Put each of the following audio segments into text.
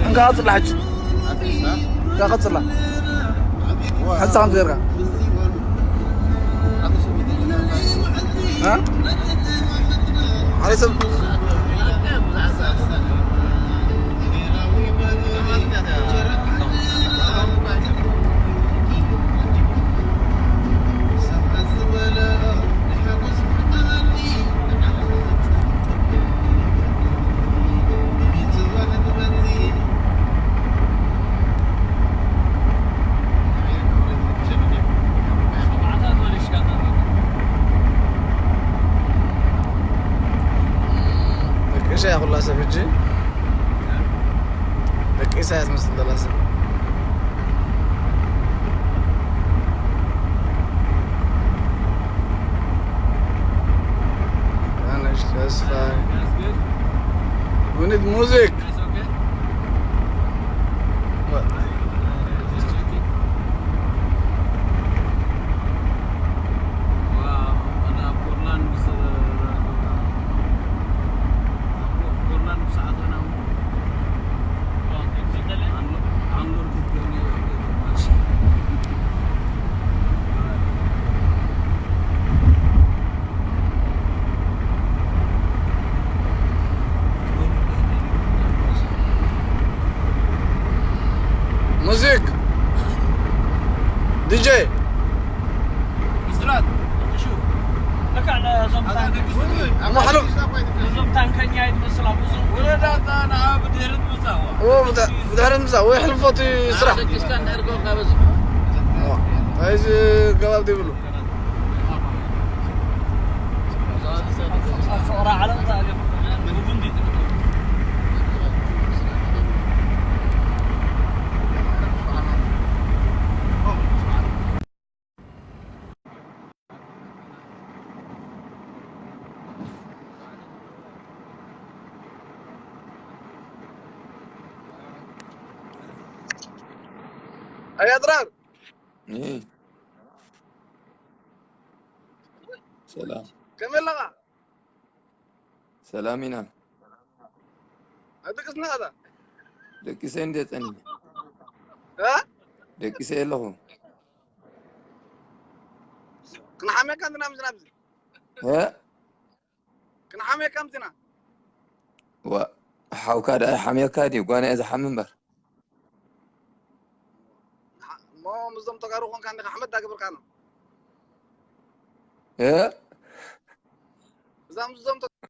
እንካ ቀጽላ ሕጂ። እንካ ቀጽላ። ሕጂ ሳም ጌርካ። እ? ሓደ ሰብ ደቂሳ እያ ኩላ ሰብ ሕጂ። ደቂሳ እያ ትመስል ዘላ ሰብ። ዳነሽ ተስፋይ። We need music. What? ሙዚክ ዲጄ ብስራት፣ እሹ፣ ለካ ነዞም ታንክ-፣ እሞ ሓሎም። ነዞም ታንከኛ ይመስላ ብዙ። ወረዳታ ንዓ ብድሕሪ ትመጻዋ። ኦ፣ ብታ-፣ ብድሕሪ ምጻእ ወይ ሕልፎት ስራሕ። ደቂስካ እንድሕር ገበርካ በዚ። ኦ፣ እዚ ገባብ ዘይብሉ። ኣብ ፍቕሪ ዓለም ተኣልዮም። ኣይ ኣድራር። እህ። ሰላም። ከመይ ኣለኻ? ሰላም ኢና። ኣብ ደቅስና ኣታ? ደቂሰ እንደ ጸኒ። እ? ደቂሰ ኣለኹ። ክንሓምየካ እንድና ምስና ኣብዚ። እ? ክንሓምየካ ምስና። ዋ፣ ሓውካ ደኣ ሓምየካ ድዩ? ጓና እየ ዝሓሚ እምበር። እሞ ምስዞም ተጋሩ ኮንካ እንዲኻ ኣሕመድ ዳግብርካ ነው። እ? እዛ ምስዞም ተጋሩ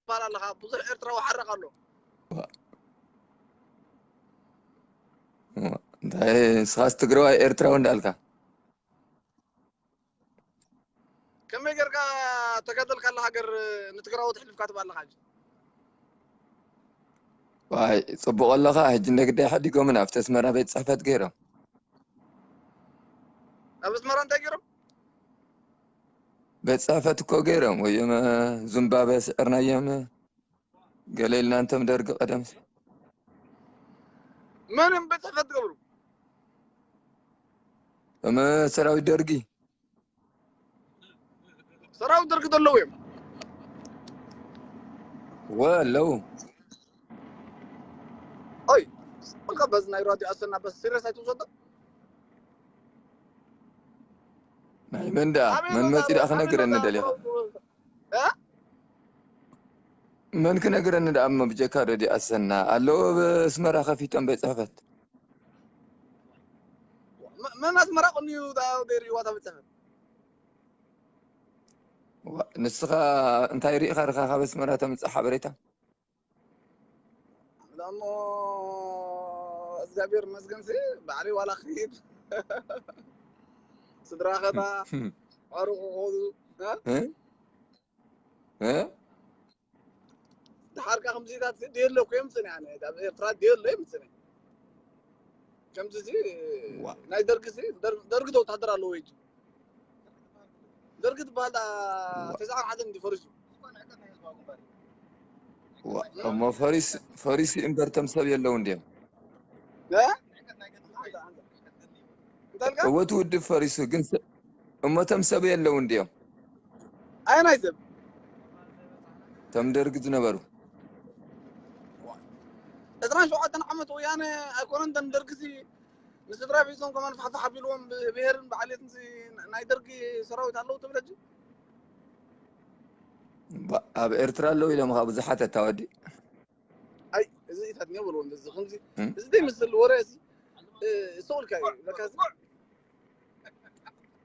ትባል ኣለኻ፣ ብዙሕ ኤርትራዊ ሓረቕ ኣሎ። እንታይ ንስኻስ ትግራዋይ ኤርትራዊ እንዳልካ? ከመይ ጌርካ ተጋደልካ ኣላ ሃገር ንትግራዊ ትሕልፍካ ትባል ኣለኻ ሕጂ? ዋይ፣ ጽቡቕ ኣለኻ። ሕጂ እንደ ግዳይ ሓዲጎምን ኣብቲ ኣስመራ ቤት ጽሕፈት ገይሮም። ኣብ ኣስመራ እንታይ ገይሮም? ቤት ጽሕፈት እኮ ገይሮም። ወዮም ዙምባበ ስዕርናዮም ገለ ኢልና እንቶም ደርጊ ቀደም። መን እዮም ቤት ጽሕፈት ትገብሩ? እም ሰራዊት ደርጊ። ሰራዊት ደርጊ ዘለዉ እዮም። ወ ኣለዉ። ኦይ፣ በቃ በዚ ናይ ራዲዮ ኣሰና በስ ሲሪየስ ኣይትውሰዶ። ናይ መን ደኣ? ኣበይ መን ቦታ መጺኡ ደኣ ኣለዉ? ኣበይ ክነግረኒ ቦታ ደሊኻ? ኣለዉ? እ? መን ክነግረኒ ደኣ እሞ ብጀካ ረድዮ ኣሰና ኣለዎ ኣብ ኣስመራ ከፊቶም ቤት ጽሕፈት። መ-፣ መን ኣስመራ ቀንዩ ደኣ ዘይርእይዋ እታ ቤት ጽሕፈት? ዋ፣ ንስኻ እንታይ ርኢኻ ርኻ ካብ ኣስመራ ተምጽእ ሓበሬታ? እሞ እግዚኣብሔር ይመስገንሲ ባዕሪ ዋላ ክይድ ስድራ ኸታ ዕሩቑ ኾዱ፣ እ? እ? እ? ደሓር ከኣ ከምዚታት ደየለ እኮ የምጽእኒ ኣነ። ኣብ ኤርትራ ደየለ የምጽእኒ። ከምዚ እዚ ዋ። ናይ ደርጊ እዚ፣ ደር-፣ ደርጊ ዶ ወታደር ኣለዎ ሕጂ? ደርጊ ዝበሃል ዳ ዋ። ተስዓን ሓደን እንዲ ፈሪሱ። ዋ፣ እሞ ፈሪስ-፣ ፈሪሱ እምበር እቶም ሰብ የለውን ድዮም? እ? እንታይ ኢልካ? እወ፣ እቲ ውድብ ፈሪሱ፣ ግን ሰ-፣ እሞ እቶም ሰብ የለውን ድዮም? ኣየናይ ሰብ? እቶም ደርጊ ዝነበሩ። ሸውዓተ ዓመት ወያነ ኣይኮነን፣ ደን ደርግሲ ንስድራ ቤቶም ከማን ፋሕፋሕ ኣቢልዎም፣ ብሄርን ብዓሌትን ናይ ደርጊ ሰራዊት ኣለዉ ትብል ሕጂ? ኣብ ኤርትራ ኣለዉ ኢሎም ከዓ ብዙሓት ኣታወዲ። ኣይ፣ እዚ ኢታት ኔ በልዎ እንደዚ ከምዚ፣ እዚ ዘይመስል ወረ እዚ፣ እ፣ ሰውልካ እዩ፣ ለካ እዚ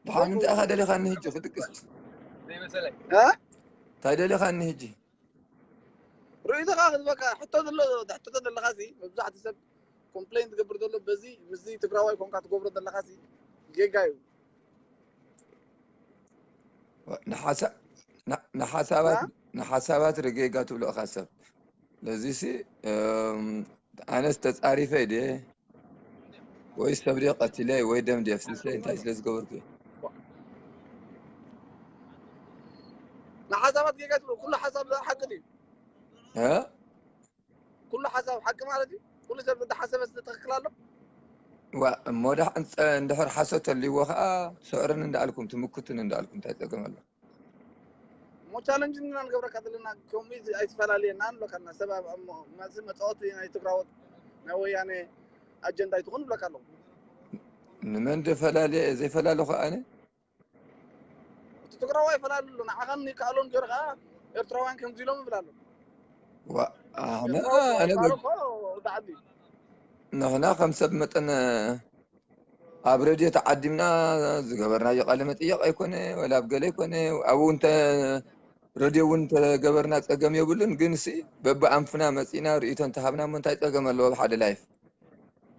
ድሓን እንታይ ኢኻ ደሊኻኒ ሕጂ ክድቅስ? እ? እንታይ ደሊኻኒ ሕጂ? ርእይቶኻ ክትበካ፣ ሕቶ ዘሎ፣ ሕቶ ዘለኻ ሲ፣ መብዛሕትኡ ሰብ ኮምፕሌን ትገብር ዘሎ በዚ፣ ምስዚ ትግራዋይ ኮንካ ትገብሮ ዘለኻ ሲ፣ ጌጋ እዩ። ንሓሳ-፣ ን-፣ ንሓሳባት፣ እ? ንሓሳባት ርጌጋ ትብሎ ኢኻ ሰብ። ለዚሲ፣ እም፣ ኣነስ ተጻሪፈ ድየ? ወይ ሰብ ድየ ቀቲለ? ወይ ደም ድየ ኣፍሲሰ? እንታይ ስለ ዝገበርኩ? ንሓሳባት ጌጋ ትብሎ፣ ኩሉ ሓሳብ ሓቂ ድዩ? እ? ኩሉ ሓሳብ ሓቂ ማለት እዩ? ኩሉ ሰብ ዝሓሰበ ትኽክል ኣሎ? ዋ፣ እሞ ደሓን ጸ-፣ እንድሕር ሓሶት ተልይዎ ኸኣ ስዕርን እንዳኣልኩም፣ ትምክቱን እንዳኣልኩም እንታይ ጸገም ኣሎ? እሞ ቻለንጅ ኢና ንገብረካ ዘለና፣ ከምኡ እዩ ኣይትፈላለየና ንብለካ ኣለና። ሰብ ኣብ፣ ኣብ መ-፣ መ-፣ መጻወቲ ናይ ትግራዎት ናይ ወያነ ኣጀንዳ ኣይትኹን ንብለካ ኣለኹ። ንመን ደፈላለየ? ዘይፈላለኹ ኣነ? እቲ ትግራዋይ ይፈላለ ኣሎ። ንዓኻን ይከኣሎን ገይሩ ኸኣ ኤርትራውያን ከምዚ ኢሎም ይብል ኣሎ። ዋ፣ ኣነ፣ ኤርትራዊ ኣነ ይከኣሎ በ-፣ እኮ ወዲ ዓዲ። ንሕና ከም ሰብ መጠን ኣብ ሬድዮ ተዓዲምና ዝገበርናዮ ቃለ መጠየቕ ኣይኮነ፣ ወላ ኣብ ገለ ኣይኮነ፣ ኣብኡ እንተ ሬድዮ እውን እንተገበርና ጸገም የብሉን። ግን ሲ በብኣንፍና መጺና ርእይቶ እንተሃብና እሞ እንታይ ጸገም ኣለዎ ኣብ ሓደ ላይፍ?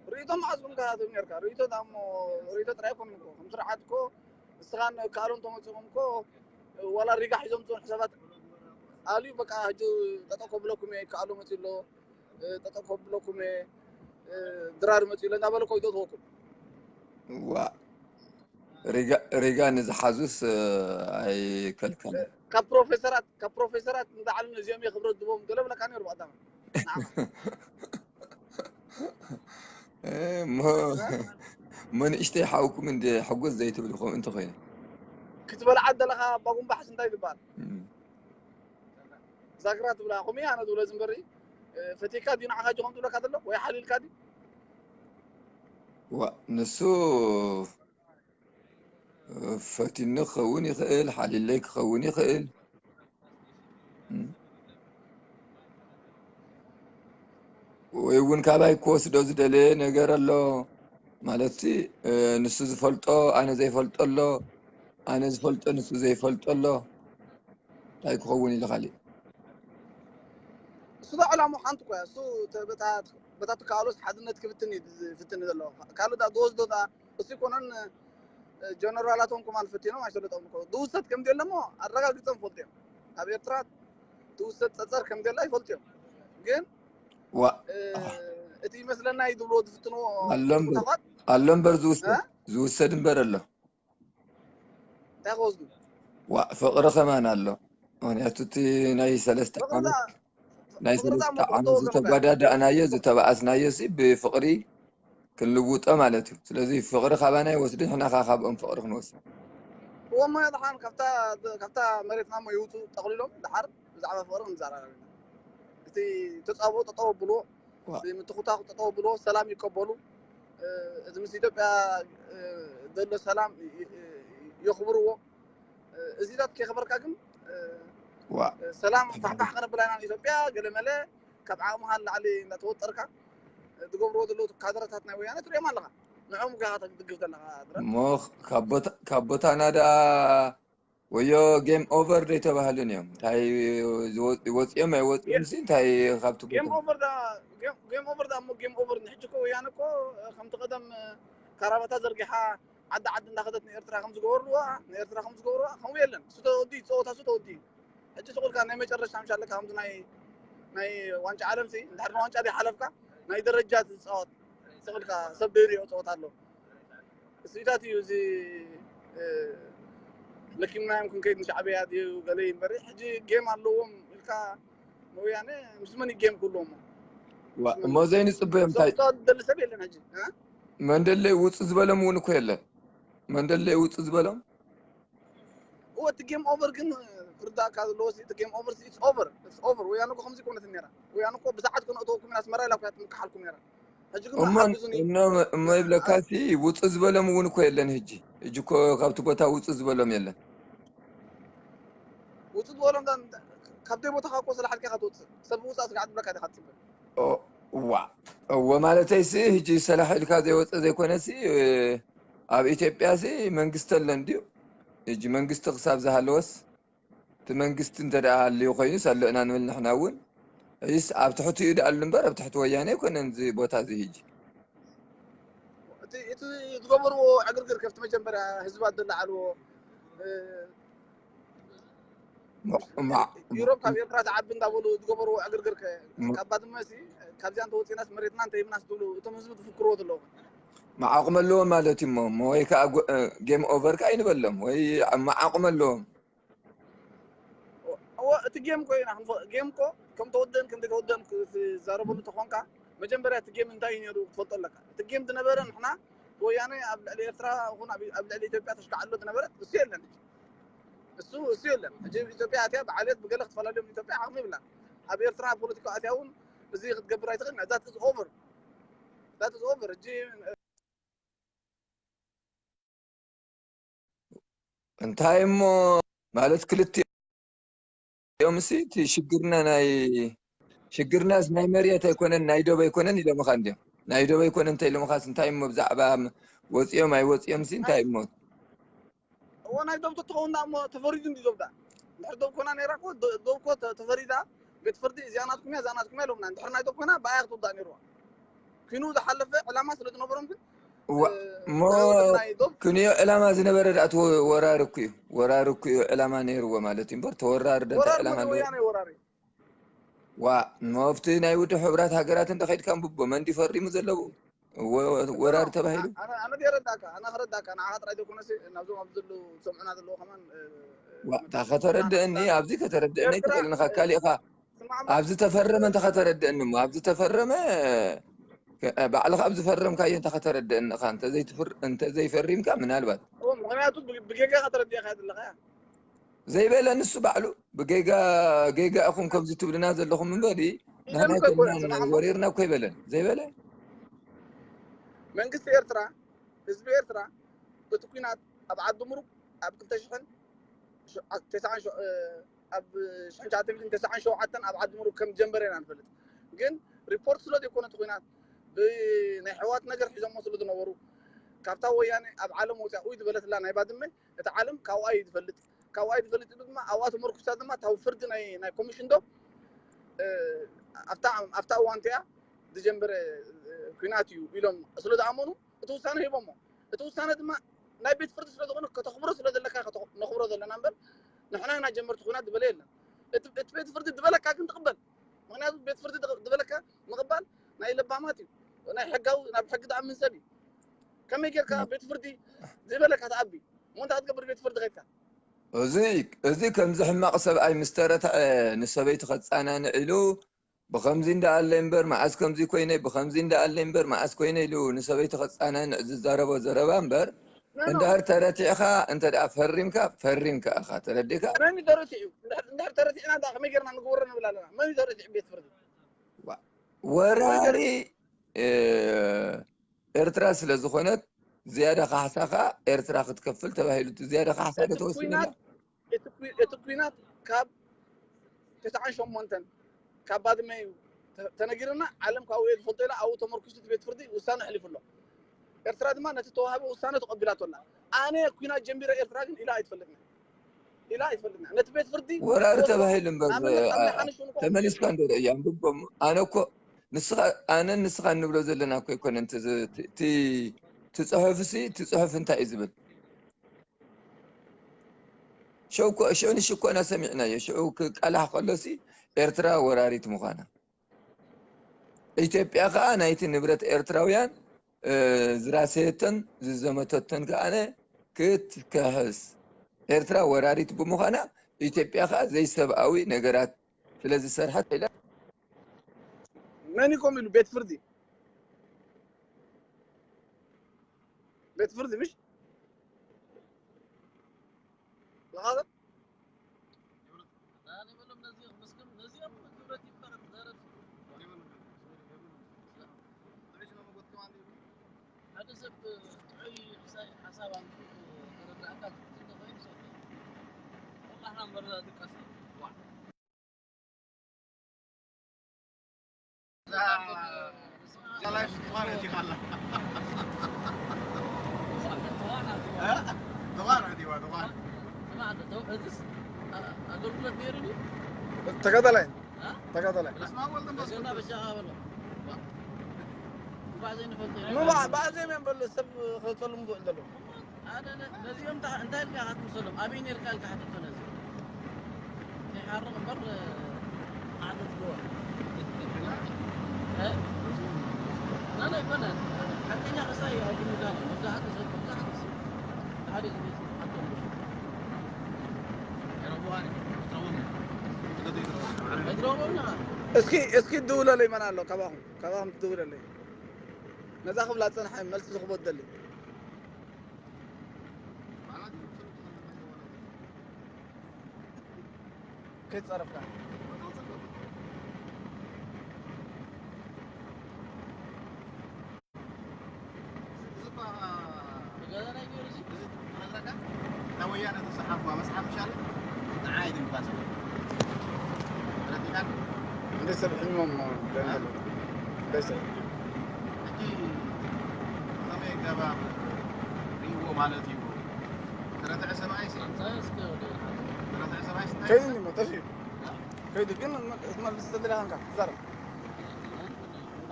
ርእይቶ መዓዝ ኮንካ ትህብ ነርካ? ርእይቶ ዳ እሞ ርእይቶ ጥራይ ኣይኮኑን እኮ። ከም ስርዓት እኮ ንስኻን ካልኦን ተመጺኹም እኮ ዋላ ሪጋ ሒዞም ዝጸንሑ ሰባት ኣልዩ በቃ ሕጂ ጠጠው ከብለኩም እየ፣ ይከኣሎ መጺኡ ኣሎ፣ እ፣ ጠጠው ከብለኩም እየ፣ እ፣ ድራር መጺኡ ኣሎ እንዳበለ እኮ ይጠጥወኩም። ዋ፣ ሪጋ፣ ሪጋ ንዝሓዙስ፣ እ፣ ኣይከልከልን። ካብ ፕሮፌሰራት፣ ካብ ፕሮፌሰራት ንላዕሊ ነዚኦም እየ ክብረት ዝቦም ገለ ብለካ ነይሩ ብቐዳማይ። ንዓኻ። እ፣ እሞ፣ እሞ ንእሽተይ ሓውኩም እንደ ሕጎስ ዘይትብሉ ከምኡ እንተኾይኑ? ክትበልዓ ዘለኻ ኣባ ጉንባሕስ እንታይ ዝበሃል? እም። ዛግራ ትብላ፣ ከምኡ እያ ኣነ ዝብሎ ዝንበሪ፣ እ፣ ፈቲካ ድዩ ንዓኻ ጆኾም ትብለካ ዘሎ? ወይ ሓሊልካ ድዩ? ዋ፣ ንሱ ፈቲኒ ክኸውን ይኽእል፣ ሓሊለይ ክኸውን ይኽእል። እም። ወይ እውን ካባይ ክወስዶ ዝደለየ ነገር ኣሎ። ማለትሲ፣ እ፣ ንሱ ዝፈልጦ ኣነ ዘይፈልጦ ኣሎ፣ ኣነ ዝፈልጦ ንሱ ዘይፈልጦ ኣሎ። እንታይ ክኸውን ኢሉ ካሊእ? እሱ ዶ ዕላሙ ሓንቲ እኮ እያ። እሱ ተ-፣ በታ፣ በታ ትከኣሎስ ሓድነት ክብትን እዩ ዝፍትን ዘሎ። ካልእ ዳ ዝወስዶ ዳ እሱ ይኮነን፣ እ፣ ጀነራላቶም ከማን ፈቲኖም ኣይሰለጦም እኮ። ዝውሰድ ከም ዘለ እሞ ኣረጋጊጾም ፈልጡ እዮም። ኣብ ኤርትራ ዝውሰድ ጸጸር ከም ዘለ ይፈልጡ እዮም። ግን፣ ዋ፣ እ፣ እቲ ይመስለና እዩ ዝብልዎ ዝፍትንዎ ኣሎ እምበር፣ ቦታታት፣ ኣሎ እምበር ዝውሰድ፣ እ? ዝውሰድ እምበር ኣሎ። እንታይ ክወስዱ? ዋ፣ ፍቕሪ ከማን ኣሎ። ምኽንያቱ እቲ ናይ ሰለስተ ፍቕሪ ዓመት፣ ዳ-፣ ናይ ፍቕሪ ዳ ሰለስተ መቁርጦ ዓመት ወገኑ ከ? ዝተጓዳዳእናዮ፣ ዝተባኣስናዮ ሲ ብፍቕሪ ክንልውጦ ማለት እዩ። ስለዚ ፍቕሪ ካባና ይወስዱ፣ ንሕና ከኣ ካብኦም ፍቕሪ ክንወስድ። እዎ፣ እሞ ደሓን ካብታ፣ ካብታ መሬትና እሞ ይውፁ፣ ጠቕሊሎም ደሓር ብዛዕባ ፍቕሪ ክንዘራረብ ኢና። እቲ ተጻብኦ ጠጠው ኣብልዎ፣ ዋ። እቲ ምትኹታኹ ጠጠው ኣብልዎ፣ ሰላም ይቀበሉ። እ፣ እቲ ምስ ኢትዮጵያ፣ እ፣ ዘሎ ሰላም ይ-፣ ይ-፣ የኽብርዎ። እ፣ እዚታት ከየኽበርካ ግን፣ እ፣ ዋ። እ፣ ሰላም ፋሕፋሕ ከነብላ ኢና ንኢትዮጵያ፣ ገለ መለ ካብ ዓቕምኻ ንላዕሊ እንዳተወጠርካ፣ እ፣ ዝገብርዎ ዘለዉ ካድረታት ናይ ወያነ ትሪኦም ኣለኻ። ንዕኦም እኮ ኢኻ ትድግፍ ዘለኻ፣ ድረ። እሞ ካብ ቦታ፣ ካብ ቦታና ደኣ ወዮ ጌም ኦቨር ዘይተባህሉን እዮም። እንታይ ዝወ-፣ ወፂኦም ኣይወፅኦም ሲ እንታይ ካብቲ ጌም ቦታ? ኦቨር ዳ፣ ጌም፣ ጌም ኦቨር ዳ እሞ ጌም ኦቨር። ንሕጂ እኮ ወያነ እኮ፣ እ፣ ከምቲ ቀደም፣ እ፣ ካራባታ ዘርጊሓ ዓዲ ዓዲ እንዳኸደት ንኤርትራ ከም ዝገበርዋ፣ ንኤርትራ ከም ዝገበርዋ፣ ከምኡ የለን። እሱ ተወዲኡ፣ ጸወታ እሱ ተወዲኡ። ሕጂ ስቕ ኢልካ ናይ መጨረሻ ምሻ ኣለካ፣ ከምዚ ናይ፣ ናይ ዋንጫ ዓለም ሲ፣ እንድሕር ንዋንጫ ዘይሓለፍካ፣ ናይ ደረጃ ዝጻወት፣ ስቕ ኢልካ ሰብ ዘይሪኦ ጸወታ ኣሎ። እሱታት እዩ እዚ፣ እ፣ ለኪምናዮም ክንከይድ ንሻዕብያ ድዩ ገለ እዩ እምበር፣ ሕጂ ጌም ኣለዎም ኢልካ ንወያነ ምስ መን እዩ ጌም ክህልዎ እሞ? ዋ፣ እሞ ዘይንጽበዮም እንታይ? ክጻወት ዝደሊ ሰብ የለን ሕጂ፣ እ? መንደለይ ውጹ ዝበሎም እውን እኮ የለን። መንደለይ ውጹ ዝበሎም? እወ፣ እቲ ጌም ኦቨር ግን ዝርዳእካ ዘለዎ፣ እቲ ጌም ኦቨር፣ ኢትስ ኦቨር፣ ኢትስ ኦቨር። ወያነ እኮ ከምዚ ኮነት ነራ። ወያነ እኮ ብሰዓት ኮነ እተወኩም ኣስመራ ኢላ እኮ ትምክሓልኩም ነራ። ሕጂ ግን እሞ ሓግዙኒ። እሞ እሞ ይብለካሲ፣ ውፁ ዝበሎም እውን እኮ የለን። ህጂ ህጂ እኮ ካብቲ ቦታ ውፁ ዝበሎም የለን። ውፁ ዝበሎም ካብደይ ቦታኻ እኮ ስለ ሓልካ ኢኻ ትወፅእ። ሰብ ውፃእ ስጋዕ ዝብለካ ዲኻ ትፅበ? ዋ፣ እወ ማለተይሲ፣ ህጂ ሰላሕ ኢልካ ዘይወፀ ዘይኮነሲ፣ ኣብ ኢትዮጵያሲ መንግስቲ ኣለን ድዩ? ህጂ መንግስቲ ክሳብ ዝሃለወስ፣ እቲ መንግስቲ እንተ ደኣ ሃልዩ ኮይኑስ ኣሎ ኢና ንብል ንሕና እውን። ሕጂስ ኣብ ትሕቲኡ ደኣ ኣሉ እምበር ኣብ ትሕቲ ወያነ ኣይኮነን እዚ ቦታ እዚ ህጂ። እቲ ዝገበርዎ ዕግርግር ከፍቲ መጀመርያ ህዝቢ ኣደላዓልዎ፣ ዩሮብ ካብ ኤርትራ ትዓቢ እንዳበሉ ዝገበርዎ ዕግርግር፣ ካብ ባድመ ካብዚኣ እንተወፂናስ መሬትና እንተሂብናስ ዝብሉ እቶም ህዝቢ ዝፍክርዎ ዘለዉ። መዓቕሚ ኣለዎም ማለት እዩ እሞ፣ ወይ ከዓ ጌም ኦቨር ከዓ ይንበሎም፣ ወይ መዓቕሚ ኣለዎም። እወ፣ እቲ ጌም እኮ ኢና ክንፈ-፣ ጌም እኮ ከም ተወደን ከም ዘይተወደን ክዛረበሉ ተኾንካ፣ መጀመርያ እቲ ጌም እንታይ እዩ ነይሩ ክትፈልጦ ኣለካ። እቲ ጌም ዝነበረ ንሕና ወያነ ኣብ ልዕሊ ኤርትራ ይኹን ኣብ፣ ኣብ ልዕሊ ኢትዮጵያ ተሽካዕሎ ዝነበረት እሱ የለን። እሱ፣ እሱ የለን። ሕጂ ኢትዮጵያ ኣትያ ብዓልየት ብገለ ክትፈላለዮም ኢትዮጵያ ዓቕሚ ይብላ። ኣብ ኤርትራ ፖለቲካ ኣትያ እውን እዚ ክትገብር ኣይትኽእል። That is over. That is over. ሕጂ እንታይ እሞ ማለት ክልቲኦም ሲ እቲ ሽግርና ናይ ሽግርናስ ናይ መሬት ኣይኮነን ናይ ዶብ ኣይኮነን ኢሎምኻ እንዲዮም። ናይ ዶብ ኣይኮነን እንተ ኢሎምኻስ እንታይ እሞ ብዛዕባ ወፂኦም ኣይወፂኦም ሲ እንታይ እሞ እዎ ናይ ዶብ ተትኸውን ዳ እሞ ተፈሪዱ እንዲ ዶብ ዳ። እንድሕር ዶብ ኮና ነይራ እኮ ዶ-፣ ዶብ እኮ ተ-፣ ተፈሪዳ ቤት ፍርዲ እዚኣ ናትኩም እያ፣ እዛ ናትኩም እያ ኢሎምና። እንድሕር ናይ ዶብ ኮይና ብኣያ ክትውዳእ ነይርዋ። ኪኑ ዝሓለፈ ዕላማ ስለ ዝነበሮም ግን እዋ፣ እ፣ እሞ ብህወት ናይ ዶብ ክንዮ ዕላማ ዝነበረ ደኣ እቲ ወ-፣ ወራሪ እኮ እዩ። ወራሪ እኮ እዩ ዕላማ ነይርዎ ማለት እዩ እምበር ተወራሪ ደንተ ወራሪ ዕላማ ሞ ኣለዎ። ወያነ ወራሪ። ዋ፣ እሞ ኣብቲ ናይ ውድብ ሕብራት ሃገራት እንደ ኸይድካ ንብቦ መን ድዩ ፈሪሙ ዘለዎ? ወ-፣ ወ-፣ ወራሪ ተባሂሉ? ኣነ፣ ኣነ ድየ ረዳእካ፣ ኣነ ክረዳእካ፣ ንዓኻ ጥራይ ዘይኮነሲ ናብዞም ኣብ ዘለዉ ዝሰምዑና ዘለዉ ከማን፣ እ፣ እ፣ ዋ፣ እታ መታን ከተረድእኒ፣ ክረዳእካ። ኣብዚ ከተረድእኒ ኤርትራ፣ ኣይትኽእልን ኢኻ። እ፣ ካሊእኻ ስማዕ እሞ፣ ኣብዚ ተፈረመ እ፣ እንተ ከተረድእኒ እሞ፣ ኣብዚ ተፈረመ፣ ከ-፣ ባዕልኻ ኣብ ዝፈረምካዮ እንተ ከተረድእኒ ኢኻ። እንተ ዘይትፍር-፣ እንተ ዘይፈሪምካ ምናልባት። እዎ፣ ምኽንያቱ ብ-፣ ብጌጋ ከተረድእኻ ዘለኻ እያ። ዘይበለ ንሱ ባዕሉ ብጌጋ፣ ጌጋ ኢኹም ከምዚ ትብልና ዘለኹም እምበሪ፣ ንሕና ኢለን እኮ ኣይኮንናን ስማዕ እሞ፣ ወሪርና እኮ ኣይበለን። ዘይበለ? መንግስቲ ኤርትራ፣ ህዝቢ ኤርትራ፣ በቲ ኲናት ኣብ ዓዲ ምሩግ ኣብ ክልተ ሽሕን ሸ-፣ ዓ-፣ ተስዓን ሸ-፣ እ፣ ኣብ ሽሕን ትሽዓተ ሚእትን ተስዓን ሸውዓተን ኣብ ዓዲ ምሩግ ከም ጀንበረ ኢና ንፈልጥ። ግን ሪፖርት ስለ ዘይኮነ እቲ ኲናት፣ ብናይ ሕዋት ነገር ሒዞሞ ስለ ዝነበሩ፣ ካብታ ወያነ ኣብ ዓለም ወፂኣ ኡይ ዝበለትላ ናይ ባድመ፣ እቲ ዓለም ካብኣ እዩ ዝፈልጥ። ካብኣ እዩ ዝፈልጥ ኢሉ ድማ ኣብኣ ተመርኩሳ ድማ እታ ፍርዲ ናይ፣ ናይ ኮሚሽን ዶ፣ እ፣ ኣብታ፣ ኣብታ እዋን እቲኣ ዝጀመረ፣ እ፣ ኲናት እዩ ኢሎም ስለ ዝኣመኑ፣ እቲ ውሳነ ሂቦሞ። እቲ ውሳነ ድማ ናይ ቤት ፍርዲ ስለ ዝኾነ ከተኽብሮ ስለ ዘለካ ኢኻ ተኽ-፣ ነኽብሮ ዘለና እምበር፣ ንሕና ኢና ጀመርቲ ኲናት ዝበለ የለን። እቲ፣ እቲ ቤት ፍርዲ ዝበለካ ግን ትቕበል። ምኽንያቱ ቤት ፍርዲ ትቕ-፣ ዝበለካ ምቕባል ናይ ለባማት እዩ። ናይ ሕጋዊ፣ ናብ ሕጊ ዝኣምን ሰብ እዩ። ከመይ ጌርካ ቤት ፍርዲ ዝበለካ ትኣቢ? እሞ እንታይ ክትገብር ቤት ፍርዲ ኸድካ? እዚ፣ እዚ ከምዚ ሕማቕ ሰብኣይ ምስ ተረትዐ ንሰበይቱ ከጻናንዕ ኢሉ፣ ብኸምዚ እንዳኣለ እምበር መዓስ ከምዚ ኮይነ፣ ብኸምዚ እንዳኣለ እምበር መዓስ ኮይነ ኢሉ ንሰበይቱ ከጻናንዕ ዝዛረቦ ዘረባ እምበር፣ ኖ፣ ኖ። እንድሕር ተረቲዕኻ፣ እንተ ደኣ ፈሪምካ፣ ፈሪምካ ኢኻ። ተረዲእካ? መን እዩ ተረቲዑ? እንድሕር፣ እንድሕር ተረቲዕና ደኣ ከመይ ጌርና ንግበሮ ንብል ኣለና? መን እዩ ተረቲዑ ቤት ፍርዲ? ዋ፣ ወራሪ፣ እ፣ ኤርትራ ስለ ዝኾነት፣ ዝያዳ ካሕሳ ከኣ ኤርትራ ክትከፍል ተባሂሉ። እቲ ዝያዳ ካሕሳ ዶ እቲ ተወሲኑ ኣሎ? ኲናት፣ እቲ ኩ-፣ እቲ ኲናት ካብ ተስዓን ሸሞንተን ካብ ባድመ እዩ ተ-፣ ተነጊርና፣ ዓለም ካብኡ እየ ዝፈልጦ ኢላ ኣብኡ ተመርኩሱ እቲ ቤት ፍርዲ ውሳነ ኣሕሊፉ ኣሎ። ኤርትራ ድማ ነቲ ተዋህበ ውሳነ ተቐቢላቶ ኣላ። ኣነ ኲናት ጀሚረ ኤርትራ ግን ኢላ ኣይትፈልጥን። ኢላ ኣይትፈልጥን። ነቲ ቤት ፍርዲ ወራሪ ክወስዶ ተባሂሉ እምበር፣ ንኣብነት ኣብ ናይ ኣ-፣ ሓንሽ እውን እኮ ተመሊስካ እንዶ ርኣያ፣ ኣንብቦ እሞ። ኣነ እኮ ንስኻ፣ ኣነን ንስኻን ንብሎ ዘለና እኮ ኣይኮነን። እቲ ዝ-፣ እቲ፣ እቲ፣ እቲ ጽሑፍሲ፣ እቲ ጽሑፍ እንታይ እዩ ዝብል? ሽዑ እኮ፣ ሽዑ ንሽኮና ሰሚዕናዮ። ሽዑ ክቃላሕ ከሎሲ ኤርትራ ወራሪት ምዃና። ኢትዮጵያ ከኣ ናይቲ ንብረት ኤርትራውያን፣ እ፣ ዝራሰየቶን ዝዘመተቶን ከኣ ክትክሕስ። ኤርትራ ወራሪት ብምዃና፣ ኢትዮጵያ ከኣ ዘይሰብኣዊ ነገራት ስለ ዝሰርሐት ኢላ። መን እዩ ከምኡ ኢሉ? ቤት ፍርዲ? ቤት ፍርዲ ምሽ? ለኻዘ? ሓሳብ ኣምፅኡ ተረዳእካ ትፍትን ተኾይኑ ሰው። ወላሂ እምበር እዛ ድቃስ። ዋ። ተጋዳላይ ተጋዳላይ። ብኣዘይ መንበሉ ሰብ ክህፀሉ ምኽእል ዘሎ። ነዚኦም እንታይ ኢልካ ክትምሰሎም? ኣበይ ነርካ ኢልካ ሓተቶ ነዚ። ከይሓርቕ እምበር ዓደት ግበር። ናና ኣይኮነን። ሓቀኛ ክሳይ ኣይግምጋን እዩ። መብዛሕትኡ ሰብ፣ መብዛሕትኡ ሰብ ሓደ ግዜ ዝሓቶም ኣይትረኽቦም ኢና። እስኪ እስኪ ድውለለይ መን ኣሎ ካባኹም? ካባኹም ትድውለለይ? ነዛ ክብላ ዝጸንሐ መልሲ ዝኽቦ ትደሊ። ከይትጸረፍካ። ወያነ ዝፀሓፍዋ መፅሓፍ ምሻል ንዓይ ድምባስ ተረዲእካ እንደ ሰብ ሕልሞም ደንደሉ እንደ ሰብ ሕጂ ከመይ ገባብ ርእይዎ ማለት እዩ። ተረትዐ ሰብኣይ ሲ ተረትዐ ሰብኣይ ሲ እንታይ ከይዱ እንዲሞ ጠፊኡ ከይዱ ግን መልስ ተደላኸንካ ትዛረብ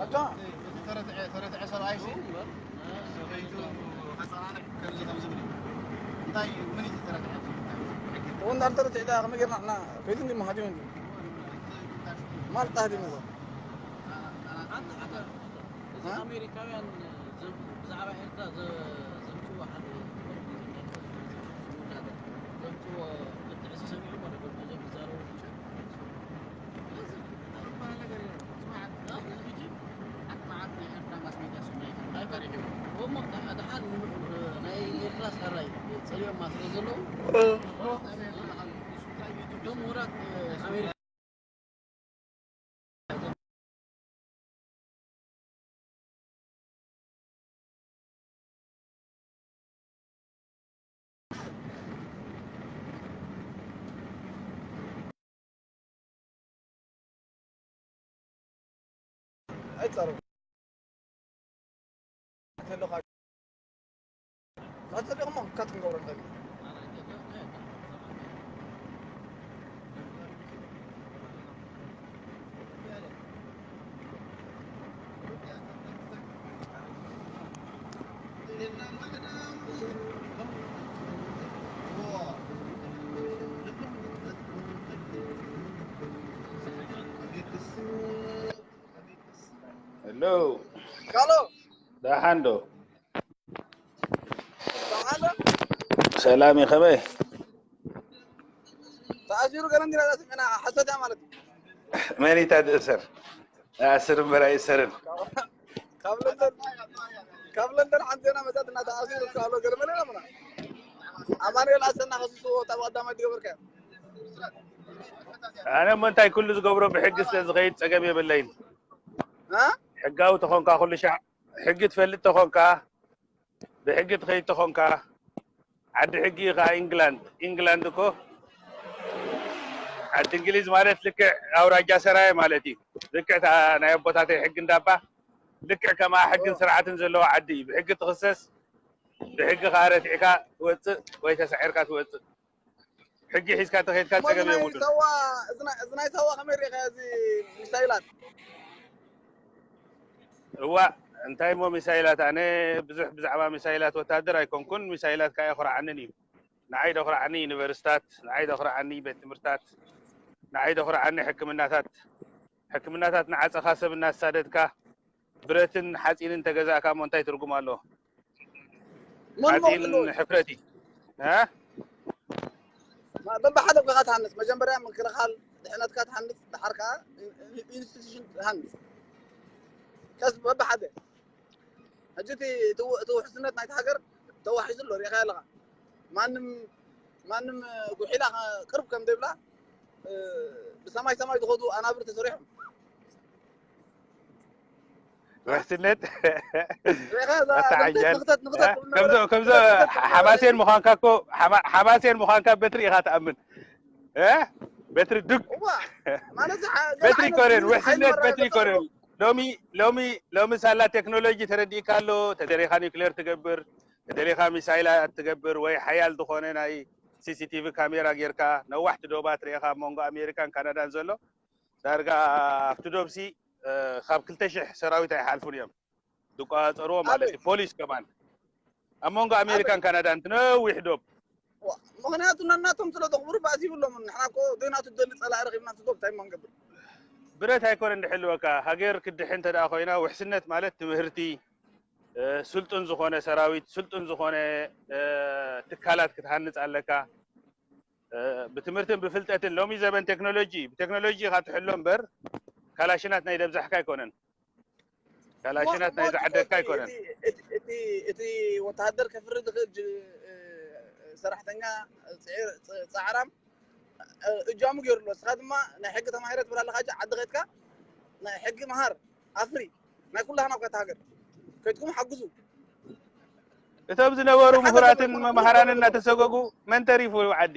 ኣካ ተረትዐ ተረትዐ ሰብኣይ ሲ ሰበይቱ ከፀናንዕ ከምዚ ከምዚ ብል እዩ። እንታይ እዩ? ምን እዩ ተረትዐ? እውን እንዳልተረትዕ ዳ ከመይ ጌርና ንሕና ከይዱ እንዲሞ ሃዲሙ እንዲ ማልጣ ሃዲሙ እዚ ኣሜሪካውያን ብዛዕባ ኤርትራ ዘምፅዎ ሓደ ዘምፅዎ ክትዕሲ ሰሚዑ ማለት ነው። እዞም ዝዛረቡ ኣይፃረፉ እንተለኻ ኣፀቢቕሞ ካት ክንገብሮ ንኽእል ኢና። ሄሎ ካሎ ደሓን ዶ? ደሓን ዶ? ሰላም እዩ። ከመይ? ተኣሲሩ ገለ እንዲና እዛ ስሚዕና ሓሶት እያ ማለት እዩ። መን እዩ እታ ትእሰር? እኣስር እምበር ኣይእሰርን። ካብ ለንደን ካብ ለንደን ሓንቲ ዜና መጻትና ተኣሲሩ ኣሎ ገለ መለ ኢና ምና ኣማኑኤል ኣሰና ከሲስዎ እታ ብቐዳማይ ዝገበርካዮ። ኣነ እሞ እንታይ ኩሉ ዝገብሮ ብሕጊ ስለ ዝኸይድ ጸገም የብለይን። ሕጋዊ ተኾንካ ኩሉ ሻዕ ሕጊ ትፈልጥ ተኾንካ ብሕጊ ትኸይድ ተኾንካ ዓዲ ሕጊ ኢኻ። ኢንግላንድ ኢንግላንድ እኮ ዓዲ እንግሊዝ ማለት ልክዕ ኣውራጃ ሰራየ ማለት እዩ። ልክዕ እታ ናይ ኣቦታተይ ሕጊ እንዳባ ልክዕ ከማ ሕግን ስርዓትን ዘለዎ ዓዲ እዩ። ብሕጊ ትኽሰስ ብሕጊ ከዓ ረቲዕካ ትወፅእ ወይ ተሳዒርካ ትወፅእ። ሕጊ ሒዝካ ተኸይድካ እሞ እዚ ጸገም ናይ የብሉን። ሰዋ እዚ ናይ- እዚ ናይ ሰዋ ከመይ ሪኢኻ እዚ ሚሳይላት እዋእ እንታይ እሞ ሚሳይላት ኣነ ብዙሕ ብዛዕባ ሚሳይላት ወታደር ኣይኮንኩን። ሚሳይላት ከዓ የኹርዓንን እዩ። ንዓይ ደኹርዓኒ ዩኒቨርሲታት፣ ንዓይ ደኹርዓኒ ቤት ትምህርታት፣ ንዓይ ደኹርዓኒ ሕክምናታት። ሕክምናታት ንዓፀኻ ሰብ እናሳደድካ ብረትን ሓፂንን ተገዛእካ እሞ እንታይ ትርጉም ኣለዎ? መን ሓፂን መኽእሎ ሕፍረት እዩ። እ? በብሓደ ገኻ ትሃንፅ መጀመርያ ምክልኻል ድሕነትካ ትሃንፅ ድሓር ከዓ ኢንስቲቱሽን ትሃንፅ ቀስ በብሓደ ሕጂ እቲ እቲ ውሕስነት ናይቲ ሃገር ተዋሒዙ ኣሎ ሪኢኻ ኣለኻ ማንም ማንም ጉሒላ ቅርብ ከም ዘይብላ ብሰማይ ሰማይ ዝኸዱ ኣናብር ተሰሪሖም ውሕስነት ኣተዓያል ከምዞ ከምዞ ሓማሴን ምዃንካ እኮ ሓማሴን ምዃንካ በትሪ ኢኻ ትኣምን። በትሪ ዱግ በትሪ ይኮነን፣ ውሕስነት በትሪ ይኮነን። ሎሚ ሎሚ ሎሚ ሳላ ቴክኖሎጂ ተረዲእካ ኣሎ። ተደሊኻ ኒክሌር ትገብር፣ ተደሊኻ ሚሳይላ ትገብር፣ ወይ ሓያል ዝኾነ ናይ ሲሲቲቪ ካሜራ ጌርካ ነዋሕቲ ዶባት ርኢኻ ኣብ መንጎ ኣሜሪካን ካናዳን ዘሎ ዳርጋ ኣብቲ ዶብሲ ካብ ክልተ ሽሕ ሰራዊት ኣይሓልፉን እዮም ዝቆፃፀርዎ ማለት እዩ። ፖሊስ ከማን ኣብ መንጎ ኣሜሪካን ካናዳን ትነዊሕ ዶብ። ምክንያቱ ነናቶም ስለ ዘኽብሩ ባእሲ ይብሎምን። ንሕና እኮ ዘይናቱ ደሊ ፀላኢ ረኺብና ትዶብ እንታይ እሞ ንገብር? ብረት ኣይኮነ እንድሕልወካ ሃገር ክድሕን እንተ ደኣ ኮይና ውሕስነት ማለት ትምህርቲ፣ ስልጡን ዝኾነ ሰራዊት፣ ስልጡን ዝኾነ ትካላት ክትሃንፅ ኣለካ። ብትምህርትን ብፍልጠትን ሎሚ ዘበን ቴክኖሎጂ ብቴክኖሎጂ ኢኻ ትሕሎ እምበር ካላሽናት ናይ ደብዛሕካ ኣይኮነን። ካላሽናት ናይ ዝዓደግካ ኣይኮነን። እቲ ወተሃደር ከፍሪ ዝኽእል ሰራሕተኛ ፃዕራም እጃሙ ገይሩ ኣሎ። እስኻ ድማ ናይ ሕጊ ተማሂረ ትብል ኣለኻ። ዓዲ ከድካ ናይ ሕጊ መሃር ኣፍሪ ናይ ኩላ ሃናብካ ሃገር ከድኩም ሓግዙ። እቶም ዝነበሩ ምሁራትን መምሃራንን እናተሰጎጉ መን ተሪፉ ዓዲ?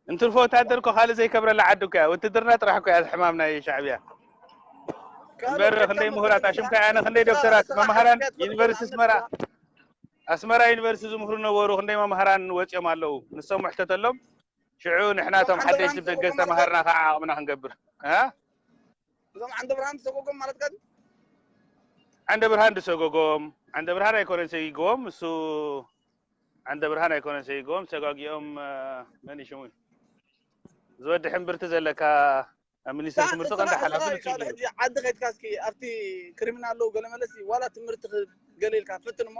እንትርፎ ወታደር እኮ ካልእ ዘይከብረላ ዓዲ እኮ እያ። ውትድርና ጥራሕ እኮ እያ ሕማም ናይ ሻዕብያ። እምበር ክንደይ ምሁራት ኣሽምካ ኣነ ክንደይ ዶክተራት መምሃራን ዩኒቨርሲቲ ኣስመራ ኣስመራ ዩኒቨርሲቲ ዝምህሩ ነበሩ። ክንደይ መምሃራን ወፂኦም ኣለዉ። ንሶም ውሕተተሎም ሽዑ ንሕና እቶም ሓደሽቲ ደገ ዝተምሃርና ከዓ ዓቕምና ክንገብር እ እዞም ዓንደ ብርሃን ዝሰጎጎም ማለትካ ድዩ? ዓንደ ብርሃን ዝሰጎጎም ዓንደ ብርሃን ኣይኮነን ሰጊጎም እሱ ዓንደ ብርሃን ኣይኮነን ሰጊጎም ሰጋጊኦም መን ሽሙ ዝወዲ ሕምብርቲ ዘለካ ኣብ ሚኒስትሪ ትምህርቲ ቀንዲ ሓላፊ ንሱ እዩ። ዓዲ ከድካ እስኪ ኣብቲ ክሪሚናል ሎው ገለ መለሲ ዋላ ትምህርቲ ገለ ኢልካ ፈትን እሞ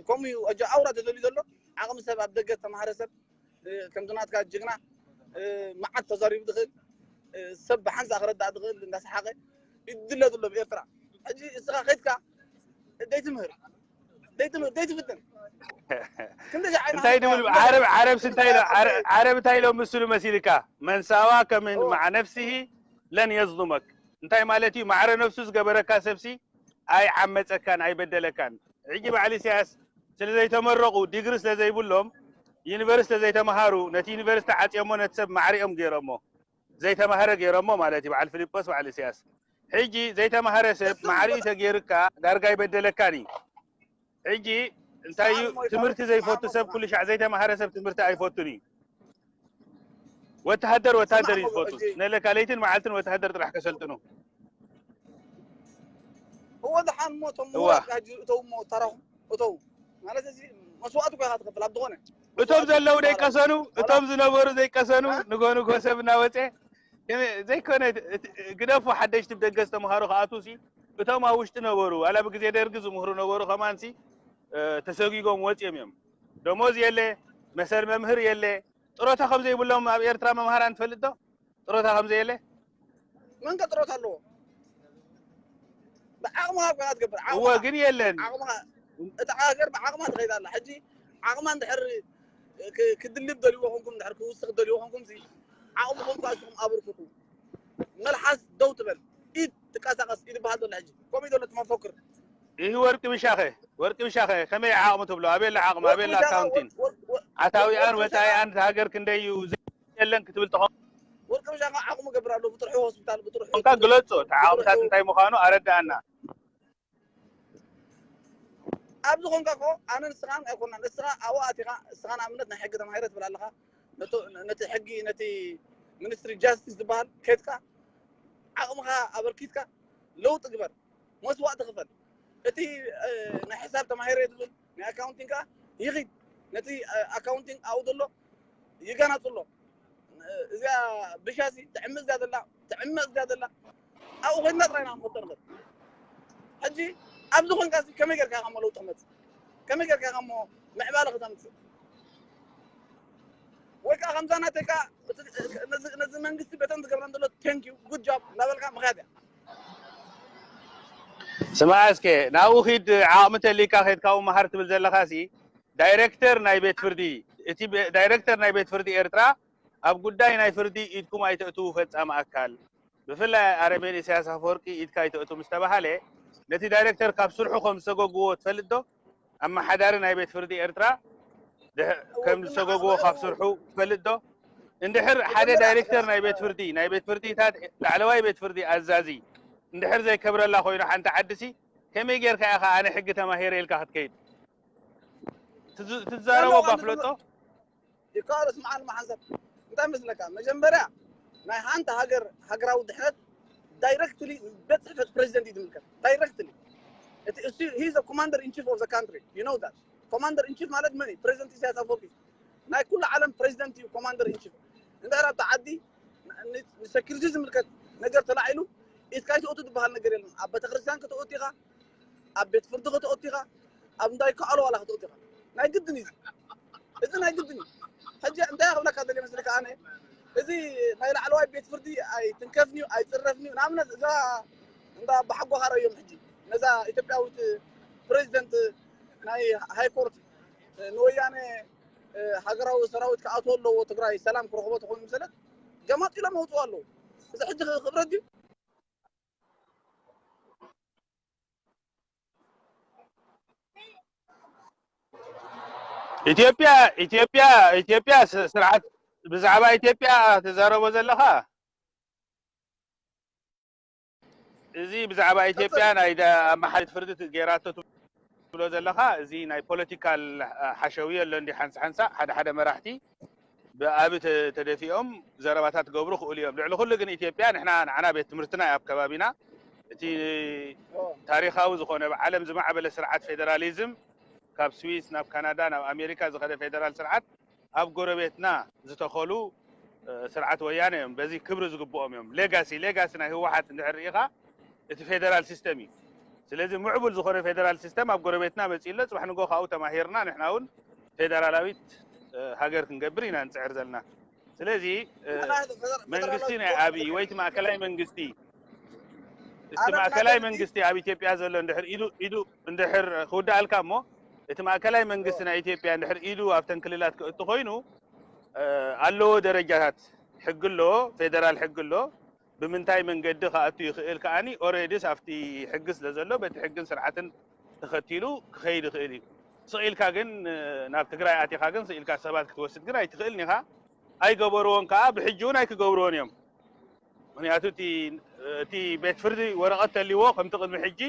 ከምኡ እዩ ኣውራ ተደልዩ ዘሎ ዓቕሚ ሰብ ኣብ ደገ ተማሃረ ሰብ ከምዚ ናትካ ጅግና መዓት ተዛሪቡ ዝኽእል ሰብ ብሓንሳእ ክረዳእ ዝኽእል እንዳሰሓቐ ይድለ ዘሎ ኣብ ኤርትራ። ሕጂ እስኻ ከድካ ደይትምህር ደይትምህር ደይትፍትን ክንደይ ዓይነት እንታይ ድብል ዓረብ ዓረብ እንታይ ዓረብ እንታይ ኢሎም ምስሉ መሲልካ መን ሳዋከ ምን መዓ ነፍሲሂ ለን የዝሉመክ እንታይ ማለት እዩ? ማዕረ ነፍሱ ዝገበረካ ሰብሲ ኣይዓመፀካን ኣይበደለካን። ሕጂ በዓል ኢሳያስ ስለ ዘይተመረቑ ዲግሪ ስለ ዘይብሎም ዩኒቨርሲቲ ዘይተምሃሩ ነቲ ዩኒቨርሲቲ ዓፅዮሞ ነቲ ሰብ ማዕሪኦም ገይሮሞ ዘይተማሃረ ገይሮሞ ማለት እዩ። በዓል ፊሊጶስ በዓል ኢሳያስ ሕጂ ዘይተማሃረ ሰብ ማዕሪኡ ተገይርካ ዳርጋ ኣይበደለካን እዩ። ሕጂ እንታይ እዩ ትምህርቲ ዘይፈቱ ሰብ ኩሉ ሻዕ ዘይተማሃረ ሰብ ትምህርቲ ኣይፈቱን እዩ። ወተሃደር ወተሃደር እዩ ዝፈቱ ነለካ ለይትን መዓልትን ወተሃደር ጥራሕ ከሰልጥኑ እወ ደሓን ሞ እቶም ምሁራት ሕጂ እተው ሞ ተራኹም እተው ማለት እዚ መስዋእቲ እኮ ኢኻ ትኸፍል ኣብ ዝኾነ እቶም ዘለዉ ደይቀሰኑ እቶም ዝነበሩ ዘይቀሰኑ ንጎ ንጎ ሰብ እናወፀ ዘይኮነ ግደፎ ሓደሽቲ ብደገ ዝተምሃሩ ክኣትዉ ሲ እቶም ኣብ ውሽጢ ነበሩ ዋላ ብግዜ ደርጊ ዝምህሩ ነበሩ ከማን ሲ ተሰጊጎም ወፂኦም እዮም። ደሞዝ የለ መሰል መምህር የለ ጥሮታ ከም ዘይብሎም ኣብ ኤርትራ መምሃራን ትፈልጥ ዶ? ጥሮታ ከም ዘየለ መንከ ጥሮታ ኣለዎ? ብዓቕምኻ እኮ ኢኻ ትገብር። እወ ግን የለን። ዓቕምኻ እታ ሃገር ብዓቕማ ትኸይድ ኣላ። ሕጂ ዓቕማ እንድሕር ክድልብ ደልይዎ ኮንኩም እንድሕር ክውስኽ ደልይዎ ኮንኩም ሲ ዓቕምኹም እኳ እስኹም ኣብርክቱ። መልሓስ ደው ትበል። ኢድ ትቀሳቐስ ኢድ በሃል ዘሎ ሕጂ። ከምኡ እዩ ዘሎ እቲ መፈክር። ይህ ወርቂ ብሻኸ ወርቂ ብሻኸ ከመይ ዓቕሚ ትብሎ ኣበየላ ዓቕሚ ኣበየላ ኣካውንቲን ኣታዊኣን ወፃኢኣን እቲ ሃገር ክንደይ እዩ የለን ክትብል ተኾን ወርቂ ብሻኸ ዓቕሙ ገብር ኣሎ ብጥርሑ ሆስፒታል ብጥርሑ ኮንካ ግለፆ እቲ ዓቕምታት እንታይ ምዃኑ ኣረዳኣና። ኣብዚ ኮንካ ኮ ኣነ ንስኻን ኣይኮና ንስኻ ኣብኡ ኣቲኻ እስኻ ንኣብነት ናይ ሕጊ ተማሂረ ትብል ኣለኻ ነቲ ሕጊ ነቲ ሚኒስትሪ ጃስቲስ ዝበሃል ከድካ ዓቕምኻ ኣበርኪትካ ለውጢ ግበር መስዋእቲ ክፈል እቲ ናይ ሕሳብ ተማሂረ ዝብል ናይ ኣካውንቲንግ ከዓ ይኺድ ነቲ ኣካውንቲንግ ኣብኡ ዘሎ ይጋናፅሎ እዚኣ ብሻሲ ትዕምፅ እዚኣ ዘላ ትዕመፅ እዚኣ ዘላ ኣብኡ ኮይንና ጥራይና ክንፈልጦ ንኽእል ሕጂ ኣብዚ ኮንካ ከመይ ጌርካ ኢኻ እሞ ለውጢ ክመፅእ ከመይ ጌርካ ኢኻ እሞ ምዕባለ ክተምፅእ ወይ ከዓ ከምዛ ናተይ ከዓ ነዚ መንግስቲ በተን ዝገብረን ዘሎ thank you good job እናበልካ ምኽያድ እያ ስማዕ እስከ ናብኡ ኺድ ዓቕሚ ተሊካ ኸድካኡ መሃር ትብል ዘለኻ ሲ ዳይሬክተር ናይ ቤት ፍርዲ እቲ ዳይሬክተር ናይ ቤት ፍርዲ ኤርትራ ኣብ ጉዳይ ናይ ፍርዲ ኢድኩም ኣይተእትዉ ፈጻሚ ኣካል ብፍላይ ኣረሜን ኢሳያስ ኣፈወርቂ ኢድካ ኣይተእቱ ምስ ተባሃለ ነቲ ዳይሬክተር ካብ ስርሑ ከም ዝሰገግዎ ትፈልጥ ዶ? ኣመሓዳሪ ናይ ቤት ፍርዲ ኤርትራ ከም ዝሰገግዎ ካብ ስርሑ ትፈልጥ ዶ? እንድሕር ሓደ ዳይሬክተር ናይ ቤት ፍርዲ ናይ ቤት ፍርድታት ላዕለዋይ ቤት ፍርዲ ኣዛዚ እንድሕር ዘይከብረላ ኮይኑ ሓንቲ ዓድሲ ከመይ ጌርካ ኢኻ ኣነ ሕጊ ተማሂረ ኢልካ ክትከይድ? ትዛረቦ እኳ ፍለጦ። ይካሎ ስምዓን መሓንሰብ እንታይ መስለካ? መጀመርያ ናይ ሓንቲ ሃገር ሃገራዊ ድሕነት ዳይረክትሊ ቤት ጽሕፈት ፕሬዚደንት እዩ ዝምልከት። ዳይረክትሊ እቲ እሱ he's a commander in chief of the country, you know that. Commander in chief ማለት መን እዩ? ፕሬዚደንት ኢሳያስ ኣፈወርቂ። ናይ ኩሉ ዓለም ፕሬዚደንት እዩ፣ ኮማንደር ኢን ቺፍ። እንድሕር ኣብቲ ዓዲ ንሰኪሪቲ ዝምልከት ነገር ተላዒሉ ኢትካ ኣይትእቱ ዝበሃል ነገር የለን። ኣብ ቤተክርስትያን ክትእቱ ኢኻ፣ ኣብ ቤት ፍርዲ ክትእቱ ኢኻ፣ ኣብ እንዳይ ከኣሎ ዋላ ክትእቱ ኢኻ። ናይ ግድን እዩ። እዚ ናይ ግድን እዩ። ሕጂ እንታይ ክብለካ ደልየ መስልካ ኣነ፣ እዚ ናይ ላዕለዋይ ቤት ፍርዲ ኣይትንከፍንዩ ኣይፅረፍንዩ። ንኣብነት እዛ እንዳ ኣባሓጎኻ ረእዮም ሕጂ ነዛ ኢትዮጵያዊት ፕሬዚደንት ናይ ሃይኮርት ንወያነ ሃገራዊ ሰራዊት ክኣትዎ ኣለዎ ትግራይ ሰላም ክረኽቦ ተኾይኑ መሰለት ገማጢሎም መውፅኡ ኣለዉ። እዚ ሕጂ ክብረት ድዩ? ኢትዮጵያ ኢትዮጵያ ኢትዮጵያ ስርዓት ብዛዕባ ኢትዮጵያ ትዛረቦ ዘለኻ እዚ ብዛዕባ ኢትዮጵያ ናይ ኣመሓዳሪት ፍርዲ ገይራቶ ትብሎ ዘለኻ እዚ ናይ ፖለቲካል ሓሸውዮ ኣሎ እንዲ ሓንሳ ሓንሳ ሓደ ሓደ መራሕቲ ብኣቢ ተደፊኦም ዘረባታት ክገብሩ ክእሉ እዮም። ልዕሊ ኩሉ ግን ኢትዮጵያ ንሕና ንዓና ቤት ትምህርትና ኣብ ከባቢና እቲ ታሪኻዊ ዝኾነ ብዓለም ዝማዕበለ ስርዓት ፌደራሊዝም ካብ ስዊስ ናብ ካናዳ ናብ ኣሜሪካ ዝኸደ ፌደራል ስርዓት ኣብ ጎረቤትና ዝተኸሉ ስርዓት ወያነ እዮም። በዚ ክብሪ ዝግብኦም እዮም። ሌጋሲ ሌጋሲ ናይ ህወሓት እንድሕር ርኢኻ እቲ ፌደራል ሲስተም እዩ። ስለዚ ምዕቡል ዝኾነ ፌደራል ሲስተም ኣብ ጎረቤትና መፂእ ኣሎ። ፅባሕ ንጎ ካብኡ ተማሂርና ንሕና እውን ፌደራላዊት ሃገር ክንገብር ኢና ንፅዕር ዘለና። ስለዚ መንግስቲ ናይ ኣብይ ወይ እቲ ማእከላይ መንግስቲ እቲ ማእከላይ መንግስቲ ኣብ ኢትዮጵያ ዘሎ እንድሕር ኢዱ ኢዱ እንድሕር ክውድኣልካ እሞ እቲ ማእከላይ መንግስቲ ናይ ኢትዮጵያ እንድሕር ኢዱ ኣብተን ክልላት ክእቱ ኮይኑ ኣለዎ ደረጃታት ሕጊ ኣለዎ፣ ፌደራል ሕጊ ኣለዎ። ብምንታይ መንገዲ ክኣቱ ይኽእል ከኣኒ ኦሬዲስ ኣብቲ ሕጊ ስለ ዘሎ በቲ ሕግን ስርዓትን ተኸቲሉ ክኸይድ ይኽእል እዩ። ስቕ ኢልካ ግን ናብ ትግራይ ኣቲኻ ግን ስቕ ኢልካ ሰባት ክትወስድ ግን ኣይትኽእልን ኢኻ። ኣይገበርዎን ከዓ ብሕጂ እውን ኣይክገብርዎን እዮም። ምክንያቱ እቲ ቤት ፍርዲ ወረቐት ተልዎ ከምቲ ቅድሚ ሕጂ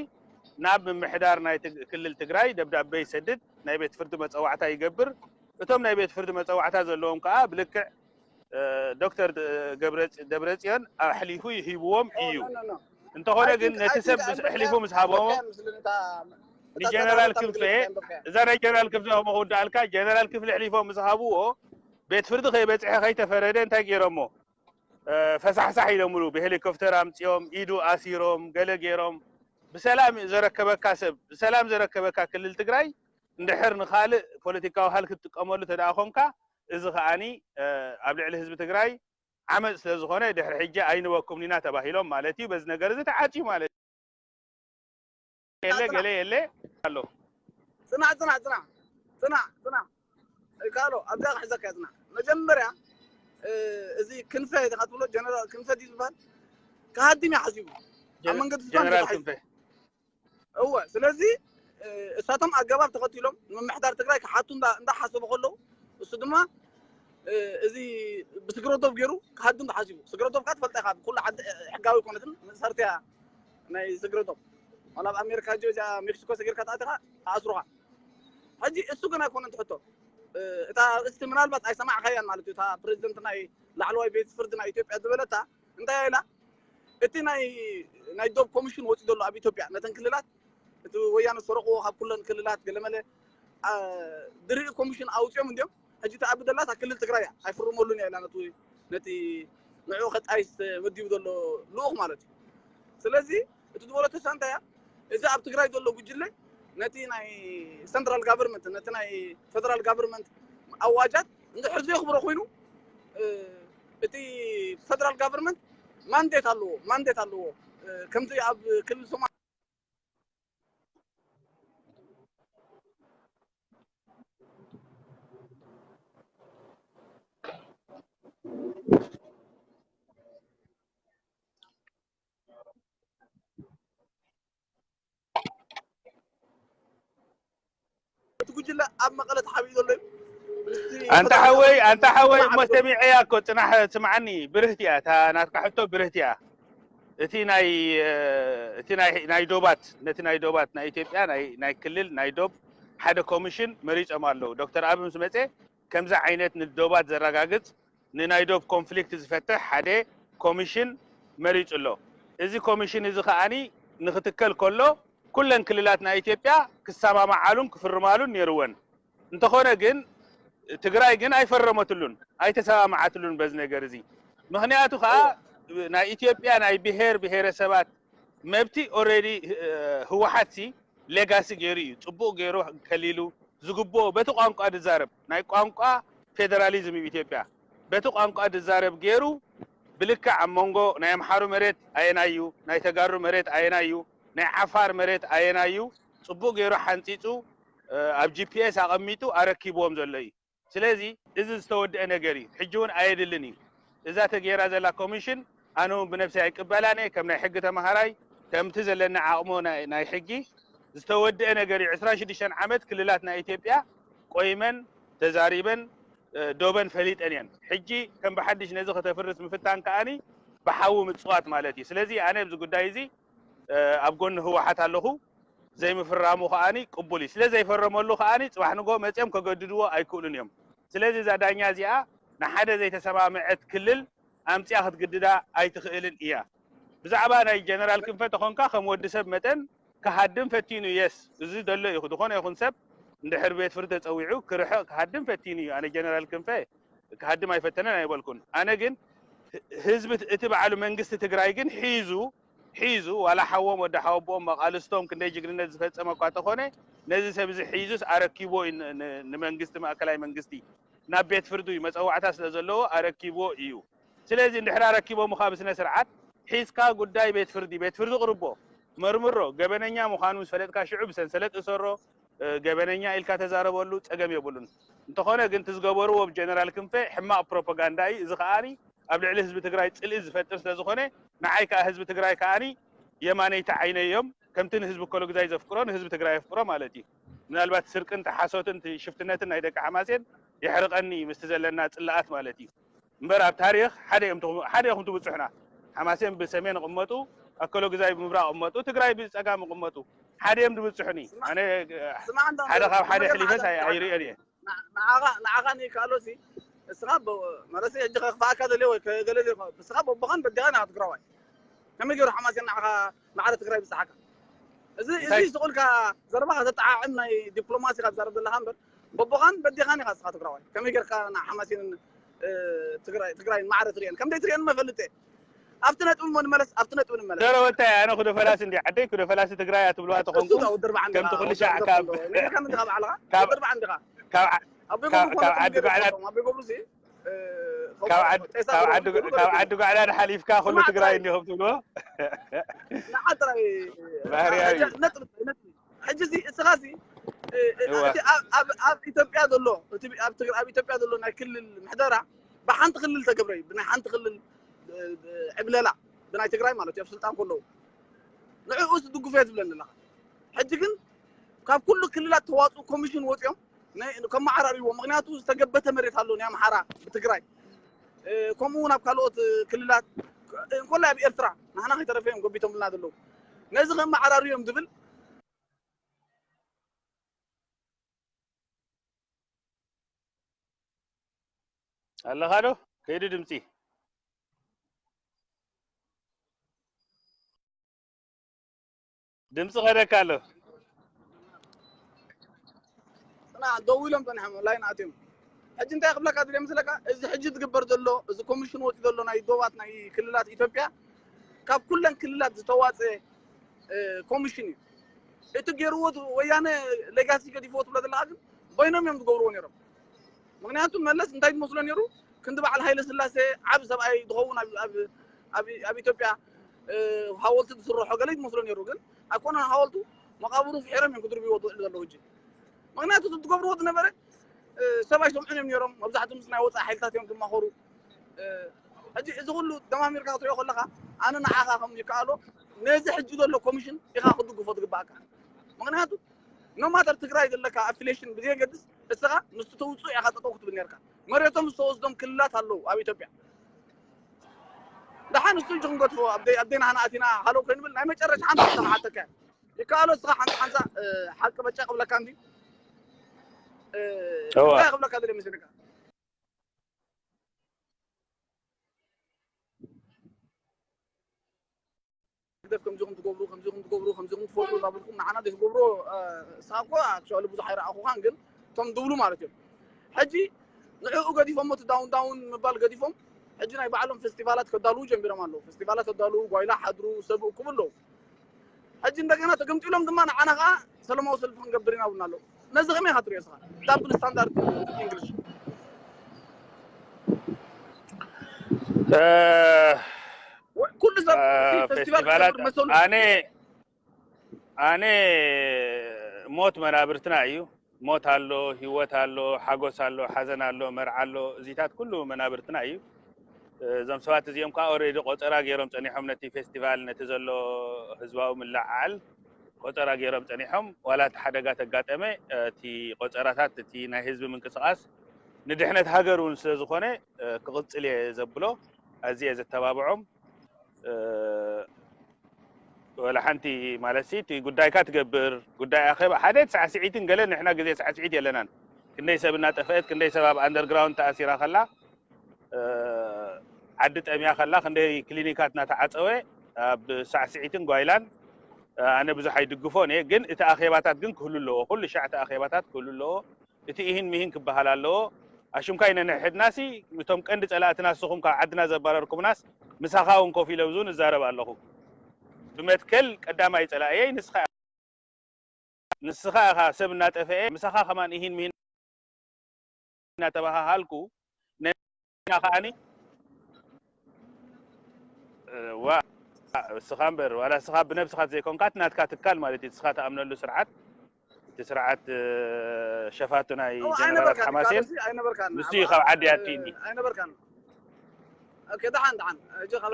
ናብ ምምሕዳር ናይ ክልል ትግራይ ደብዳቤ ይሰድድ፣ ናይ ቤት ፍርዲ መፀዋዕታ ይገብር። እቶም ናይ ቤት ፍርዲ መፀዋዕታ ዘለዎም ከዓ ብልክዕ ዶክተር ደብረፅዮን ኣሕሊፉ ይሂብዎም እዩ። እንተኾነ ግን ነቲ ሰብ ኣሕሊፉ ምስ ሃቦሞ ንጀነራል ክንፈ እዛ ናይ ጀነራል ክንፈ ከም ክውዳኣልካ ጀነራል ክፍሊ ኣሕሊፎም ምስ ሃብዎ ቤት ፍርዲ ከይበፅሐ ከይተፈረደ እንታይ ገይሮሞ? ፈሳሕሳሕ ኢሎምሉ ብሄሊኮፕተር ኣምፂኦም ኢዱ ኣሲሮም ገለ ገይሮም ብሰላም ዘረከበካ ሰብ ብሰላም ዘረከበካ ክልል ትግራይ እንድሕር ንኻልእ ፖለቲካዊ ሃል ክትጥቀመሉ ተደኣ ኮንካ እዚ ከኣኒ ኣብ ልዕሊ ህዝቢ ትግራይ ዓመፅ ስለ ዝኾነ ድሕሪ ሕጂ ኣይንበኩም ኢና ተባሂሎም ማለት እዩ። በዚ ነገር እዚ ተዓፅዩ ማለት የለ ገለ የለ ኣሎ። ፅናዕ ፅናዕ ፅናዕ ፅናዕ ፅናዕ ካሎ ኣብዛ ክሕዘካ እያ ፅናዕ። መጀመርያ እዚ ክንፈ ኢኻ ትብሎ ጀነራል ክንፈ ድዩ ዝበሃል ክሃድም እዩ ሓሲቡ ኣብ መንገዲ ሱዳን ጀነራል ክንፈ እወ ስለዚ እሳቶም ኣገባብ ተኸቲሎም ንምምሕዳር ትግራይ ክሓቱ እንዳሓሰቡ ከለዉ እሱ ድማ እዚ ብስግረዶብ ገይሩ ክሃድም ተሓሲቡ። ስግረዶብ ከዓ ትፈልጣ ኢኻ ኩሉ ዓዲ ሕጋዊ ኣይኮነትን። መእሰርትያ ናይ ስግረዶብ ዋላ ኣብ ኣሜሪካ ጆ እዚኣ ሜክሲኮ ሰጊርካ ተኣቲኻ ኣስሩኻ። ሕጂ እሱ ግን ኣይኮነን ትሕቶ እታ እስቲ ምናልባት ኣይሰማዕካያን ማለት እዩ እታ ፕሬዚደንት ናይ ላዕለዋይ ቤት ፍርዲ ናይ ኢትዮጵያ ዝበለታ እንታይ ኢላ እቲ ናይ ናይ ዶብ ኮሚሽን ወፂ ዘሎ ኣብ ኢትዮጵያ ነተን ክልላት እቲ ወያነ ዝሰረቕዎ ካብ ኩለን ክልላት ገለመለ ድርኢ ኮሚሽን ኣውፅኦም እንዲዮም። ሕጂ ተኣቢ ደላታ ክልል ትግራይ እያ ኣይፍርመሉን እያ ኢላ ነቲ ነቲ ንዕኡ ከጣይስ ተመዲቡ ዘሎ ልኡኽ ማለት እዩ። ስለዚ እቲ ዝበሎ ተሳ እንታይ እያ እዚ ኣብ ትግራይ ዘሎ ጉጅለ ነቲ ናይ ሰንትራል ጋቨርመንት ነቲ ናይ ፈደራል ጋቨርመንት ኣዋጃት እንድሕር ዘየኽብሮ ኮይኑ እቲ ፈደራል ጋቨርመንት ማንዴት ኣለዎ ማንዴት ኣለዎ ከምዚ ኣብ ክልል ሶማል ጉጅለ ኣብ መቐለ ተሓቢኡ ዘሎ እዩ። ምስቲ ኣንታ ፈተና ሓወይ ዘሎ ኣንታ ሓወይ ጽናሕ እሞ ኣሎ። ሰሚዐያ እኮ ጽናሕ ስምዓኒ፣ ብርህቲ እያ እታ ናትካ ሕቶ፣ ብርህቲ እያ። እቲ ናይ እ፣ እቲ ናይ ናይ ዶባት፣ ነቲ ናይ ዶባት ናይ ኢትዮጵያ ናይ ናይ ክልል ናይ ዶብ ሓደ ኮሚሽን መሪጾም ኣለዉ። ዶክተር ኣቢ ምስ መጸ ከምዚ ዓይነት ንዶባት ዘረጋግጽ፣ ንናይ ዶብ ኮንፍሊክት ዝፈትሕ ሓደ ኮሚሽን መሪጹ ኣሎ። እዚ ኮሚሽን እዚ ከኣኒ ንክትከል ከሎ ኩለን ክልላት ናይ ኢትዮጵያ ክሰማማዓሉን ክፍርማሉን ነይርወን። እንተኾነ ግን ትግራይ ግን ኣይፈረመትሉን፣ ኣይተሰማማዓትሉን በዚ ነገር እዚ። ምኽንያቱ ከዓ ናይ ኢትዮጵያ ናይ ብሄር ብሄረሰባት መብቲ ኦልሬዲ ህወሓት ሲ ሌጋሲ ገይሩ እዩ፣ ፅቡቕ ገይሩ ከሊሉ፣ ዝግብኦ በቲ ቋንቋ ዝዛረብ፣ ናይ ቋንቋ ፌደራሊዝም እዩ ኢትዮጵያ። በቲ ቋንቋ ዝዛረብ ገይሩ ብልክዕ ኣብ መንጎ ናይ ኣምሓሩ መሬት ኣየናይ እዩ፣ ናይ ተጋሩ መሬት ኣየናይ እዩ፣ ናይ ዓፋር መሬት ኣየናይ እዩ፣ ፅቡቕ ገይሩ ሓንፂፁ፣ እ፣ ኣብ ጂ ፒ ኤስ ኣቐሚጡ ኣረኪብዎም ዘሎ እዩ። ስለዚ እዚ ዝተወደአ ነገር እዩ፣ ሕጂ እውን ኣየድልን እዩ። እዛ ተገይራ ዘላ ኮሚሽን ኣነ እውን ብነብሰይ ኣይቅበላን እየ። ከም ናይ ሕጊ ተምሃራይ፣ ከምቲ ዘለና ዓቕሞ ናይ ናይ ሕጊ ዝተወደአ ነገር እዩ። ዕስራን ሽዱሽተን ዓመት ክልላት ናይ ኢትዮጵያ ቆይመን ተዛሪበን እ፣ ዶበን ፈሊጠን እየን። ሕጂ ከም ብሓድሽ ነዚ ከተፍርስ ምፍታን ከኣኒ ብሓዊ ምጽዋት ማለት እዩ። ስለዚ ኣነ ኣብዚ ጉዳይ እዚ እ፣ ኣብ ጎኒ ህወሓት ኣለኹ። ዘይምፍራሙ ከኣኒ ቅቡል እዩ። ስለ ዘይፈረመሉ ከኣኒ ጽባሕ ንግሆ መጺኦም ከገድድዎ ኣይክእሉን እዮም። ስለዚ እዛ ዳኛ እዚኣ ንሓደ ዘይተሰማምዐት ክልል ኣምጺኣ ክትግድዳ ኣይትኽእልን እያ። ብዛዕባ ናይ ጀነራል ክንፈ ተኾንካ ከም ወዲ ሰብ መጠን ክሃድም ፈቲኑ፣ የስ፣ እዚ ዘሎ እዩ። ዝኾነ ይኹን ሰብ እንድሕር ቤት ፍርዲ ተጸዊዑ ክርሕቕ ክሃድም ፈቲኑ እዩ። ኣነ ጀነራል ክንፈ ክሃድም ኣይፈተነን ኣይበልኩን። ኣነ ግን ህ- ህዝቢ ት- እቲ በዓሉ መንግስቲ ትግራይ ግን ሒዙ ሒዙ ዋላ ሓዎም ወዲ ሓወቦኦም መቓልስቶም ክንደይ ጅግንነት ዝፈጸመ እኳ ተኾነ ነዚ ሰብ እዚ ሒዙስ ኣረኪቦ እዩ ን- ን- ንመንግስቲ ማእከላይ መንግስቲ ናብ ቤት ፍርዲ እዩ መጸዋዕታ ስለ ዘለዎ ኣረኪቦ እዩ። ስለዚ እንድሕር ኣረኪቦም ካብ ስነ ስርዓት ሒዝካ ጉዳይ ቤት ፍርዲ ቤት ፍርዲ ቅርቦ መርምሮ ገበነኛ ምዃኑ ምስ ፈለጥካ ሽዑ ብሰንሰለት እሰሮ እ፣ ገበነኛ ኢልካ ተዛረበሉ ጸገም የብሉን። እንተኾነ ግን እቲ ዝገበርዎ ብ ጀነራል ክንፈ ሕማቕ ፕሮፓጋንዳ እዩ። እዚ ከኣኒ ኣብ ልዕሊ ህዝቢ ትግራይ ጽልኢ ዝፈጥር ስለ ዝኾነ ንዓይ ከኣ ህዝቢ ትግራይ ከኣኒ የማነይቲ ዓይነይ እዮም። ከምቲ ንህዝቢ ኮሎግዛይ ዘፍቅሮ ንህዝቢ ትግራይ የፍቅሮ ማለት እዩ። ምናልባት ስርቅን ተሓሶትን እቲ ሽፍትነትን ናይ ደቂ ሓማሴን የሕርቐኒ ምስቲ ዘለና ጽላኣት ማለት እዩ። እምበር ኣብ ታሪኽ ሓደ እዮም ትኹ- ሓደ ኢኹም ትብጽሑና። ሓማሴን ብሰሜን ይቕመጡ፣ ኣከሎግዛይ ብምብራቕ ይቕመጡ፣ ትግራይ ብጸጋም ይቕመጡ ሓደ እዮም ዝብጽሑኒ። ኣነ ስማዕ እንዳ ሓደ ካብ ሓደ መጀመርያ ሕሊፈስ ሓደ ኣይ- ኣይርእዮን እየ። ንዓኻ ንዓኻ ንካሎሲ እስኻ ማለት ሕጂ ከኽፋኣካ ዘለ ወይ ከገለ ዘለ እስኻ በቦኻን በዲኻን ኢኻ ትግራዋይ። ከመይ ገይሩ ሓማሴን ንዓኻ ማዕረ ትግራይ ብጽሓካ? እዚ እዚ እንታይ ስቑልካ ዘረባኻ ዘጠዓዕም ናይ ዲፕሎማሲ ካብ ዘረብ ዘለኻ እምበር በቦኻን በዲኻን ኢኻ እስኻ ትግራዋይ። ከመይ ጌርካ ንሓማሴንን እ፣ ትግራይ ትግራይን ማዕረ ትርእየን ከም ዘይትርእየን መፈልጥ እየ። ኣብቲ ነጥቢ እሞ ንመለስ፣ ኣብቲ ነጥቢ ንመለስ። ደረወታይ ኣነ ኩዶ ፈላሲ እንዲ ዓደይ ኩዶ ፈላሲ ትግራይ ኣትብልዋ እሱ ተኾንኩም ዳ ወደር በዓል ከምቲ እንዲኻ ኩሉ ወደር ሻዕ ካብ ደርፎ እንዶ። እኔ ከም እንዲኻ ባዕልኻ ካብ ወደር በዓል እንዲኻ ካብ ኣቦይ ካብ ገብሩ ካብ እኮ ዓዲ ከምኡ ገይሩ ባዕላ ይፈልጦም። ኣቦይ ገብሩ ሲ እ፣ ካብ ከውሎ ዓዲ ቄሳር ካብ ወደር ዓዲ ገይሩ ካብ ገለ ዓዲ ጓዕላ ሓሊፍካ ኩሉ ስማዕ ትግራይ ጥራይ እንዲኹም ትብልዎ ንዓ ጥራይ ባህርያዊ ሕጂ ነጥቢ ነጥቢ ሕጂ ሲ እስኻ ሲ እ፣ እ፣ እዋ እቲ ኣብ ኣብ ኣብ ኢትዮጵያ ዘሎ እቲ ኣብ ትግራይ ኣብ ኢትዮጵያ ዘሎ ናይ ክልል ምሕደራ ብሓንቲ ክልል ተገብረ እዩ። ብናይ ሓንቲ ክልል እ፣ ዕብለላ ብናይ ትግራይ ማለት እዩ ኣብ ስልጣን ከለዉ ንዕኡ ትድግፎ እየ ትብለኒ ኣለኻ። ሕጂ ግን ካብ ኩሉ ክልላት ተዋፅኡ ኮሚሽን ወፂኦም ናይ- ከመዓራርይዎ። ምክንያቱ ዝተገበተ መሬት ኣሎ ናይ ኣምሓራ ብትግራይ እ፣ ከምኡ እውን ኣብ ካልኦት ክልላት እንኮላይ ኣብ ኤርትራ ንሕና ከይተረፈ እዮም ገቢቶምልና ዘለዉ። ነዚ ከመዓራርዮም ዝብል ኣለኻ ዶ ከይዱ ድምፂ ድምፂ ከደካ ኣሎ። ፅና ደው ኢሎም ፀኒሖም ላይን ኣትዮም። ሕጂ እንታይ ክብለካ ድልየ ምስለካ እዚ ሕጂ ዝግበር ዘሎ እዚ ኮሚሽን ወፂ ዘሎ ናይ ዶባት ናይ ክልላት ኢትዮጵያ ካብ ኩለን ክልላት ዝተዋፀ እ፣ ኮሚሽን እዩ። እቲ ገይርዎ ዝ- ወያነ ሌጋሲ ገዲፍዎ ትብሎ ዘለካ ግን በይኖም እዮም ዝገብርዎ ነይሮም። ምክንያቱ መለስ እንታይ ዝመስሎ ነይሩ ክንዲ በዓል ሃይለ ስላሴ ዓብ ሰብኣይ ዝኸውን ኣብ- ኣብ- ኣብ- ኣብ ኢትዮጵያ እ፣ ሃወልቲ ዝስርሖ ገለ ዝመስሎ ነይሩ ግን ኣይኮነን ሃወልቱ መቃብሩ ፍሒሮም እዮም ክድርብዎ ዝውዕሉ ዘለዉ ሕጂ። ምክንያቱ እቲ ትገብርዎ ዝነበረ እ፣ ሰብ ኣይሰምዑን እዮም ነይሮም። መብዛሕትኡ ምስ ናይ ወፃኢ ሓይልታት እዮም ዝማኸሩ። እ፣ ሕጂ እዚ ኩሉ ደማሚርካ ክትሪኦ ከለካ ኣነ ንዓኻ ከም ይከኣሎ ነዚ ሕጂ ዘሎ ኮሚሽን ኢኻ ክትድግፎ ዝግባኣካ። ምክንያቱ no matter ትግራይ ዘለካ ኣፊሌሽን ብዘየገድስ እስኻ ምስቲ ተውፅኡ ኢኻ ጠጠው ክትብል ነርካ። መሬቶም ዝተወስዶም ክልላት ኣለዉ ኣብ ኢትዮጵያ። ደሓን እሱ እንጂ ክንገድፎ ኣብ ደይ- ኣብ ደይና ሃና ኣቲና ሃለው ከይንብል ናይ መጨረሻ ሓንቲ ክሓተካ ይከኣሎ። እስኻ ሓንቲ ሓንሳ ሓቂ በጫ ክብለካ እንዲ እዋ እንታይ ክብለካ ደለ መስለካ? ህግደፍ ከምዚኹም ትገብሩ ከምዚኹም ትገብሩ ከምዚኹም ትፈጥሩ እናበልኩም ንዓና ዘይትገብሩ እስኻ እኮ ኣክቹዋሊ ብዙሕ ኣይረኣኹኻን፣ ግን እቶም ዝብሉ ማለት እዮም። ሕጂ ንዕኡ ገዲፎም እቲ ዳውን ዳውን ምባል ገዲፎም ሕጂ ናይ ባዕሎም ፌስቲቫላት ከዳልዉ ጀሚሮም ኣለዉ። ፌስቲቫላት ከዳልዉ፣ ጓይላ ሓድሩ፣ ሰብ እኩቡ ኣለዉ። ሕጂ እንደገና ተገምጢሎም ድማ ንዓና ከዓ ሰላማዊ ሰልፊ ክንገብር ኢና ብና ኣለዉ። ነዚ ከመይ ኢኻ ትሪኦ እስኻ? ዳብል ስታንዳርድ ኢንግሊሽ እ፣ ኩሉ ሰብ እ፣ ፌስቲቫል ፌስቲቫላት ክገብር መሰሉ ኣነ ኣነ ሞት መናብርትና እዩ። ሞት ኣሎ፣ ህይወት ኣሎ፣ ሓጎስ ኣሎ፣ ሓዘን ኣሎ፣ መርዓ ኣሎ፣ እዚታት ኩሉ መናብርትና እዩ። እዞም ሰባት እዚኦም ከዓ ኦልሬዲ ቆፀራ ገይሮም ፀኒሖም፣ ነቲ ፌስቲቫል፣ ነቲ ዘሎ ህዝባዊ ምልዕዓል ቆፀራ ገይሮም ፀኒሖም። ዋላ እቲ ሓደጋ ተጋጠመ፣ እቲ ቆፀራታት፣ እቲ ናይ ህዝቢ ምንቅስቃስ ንድሕነት ሃገር እውን ስለዝኾነ ክቕፅል እየ ዘብሎ። ኣዝየ ዘተባብዖም። ወላ ሓንቲ ማለት ሲ እቲ ጉዳይካ ትገብር ጉዳይ ኣኼባ ሓደ ሳዕስዒትን ገለ ንሕና ግዜ ሳዕስዒት የለናን። ክንደይ ሰብ እናጠፈአት ክንደይ ሰብ ኣብ ኣንደርግራውንድ ተኣሲራ ከላ ዓዲ ጠምያ ከላ ክንደይ ክሊኒካት እናተዓፀወ ኣብ ሳዕስዒትን ጓይላን ኣነ ብዙሕ ኣይድግፎን እየ። ግን እቲ ኣኼባታት ግን ክህሉ ኣለዎ። ኩሉ ሻዕ እቲ ኣኼባታት ክህሉ ኣለዎ። እቲ ኢሂን ሚሂን ክበሃል ኣለዎ። ኣሽምካ ይነንሕድናሲ እቶም ቀንዲ ፀላእትና ንስኹም ካብ ዓድና ዘባረርኩምናስ ምሳኻ እውን ኮፍ ኢለ ብዙ ንዛረብ ኣለኹ። ብመትከል ቀዳማይ ፀላእየይ ንስኻ ንስኻ ኢኻ። ሰብ እናጠፈኤ ምሳኻ ከማን ኢሂን ሚሂን እናተባሃሃልኩ ነና ከዓኒ ዋ እስኻ እምበር ዋላ እስኻ ብነብስኻ ዘይኮንካ እቲ ናትካ ትካል ማለት እዩ። እስኻ ትኣምነሉ ስርዓት እቲ ስርዓት ሸፋቱ ናይ ጀነራላት ሓማሴን ንሱ እዩ ካብ ዓዲ ኣጥፊእኒ።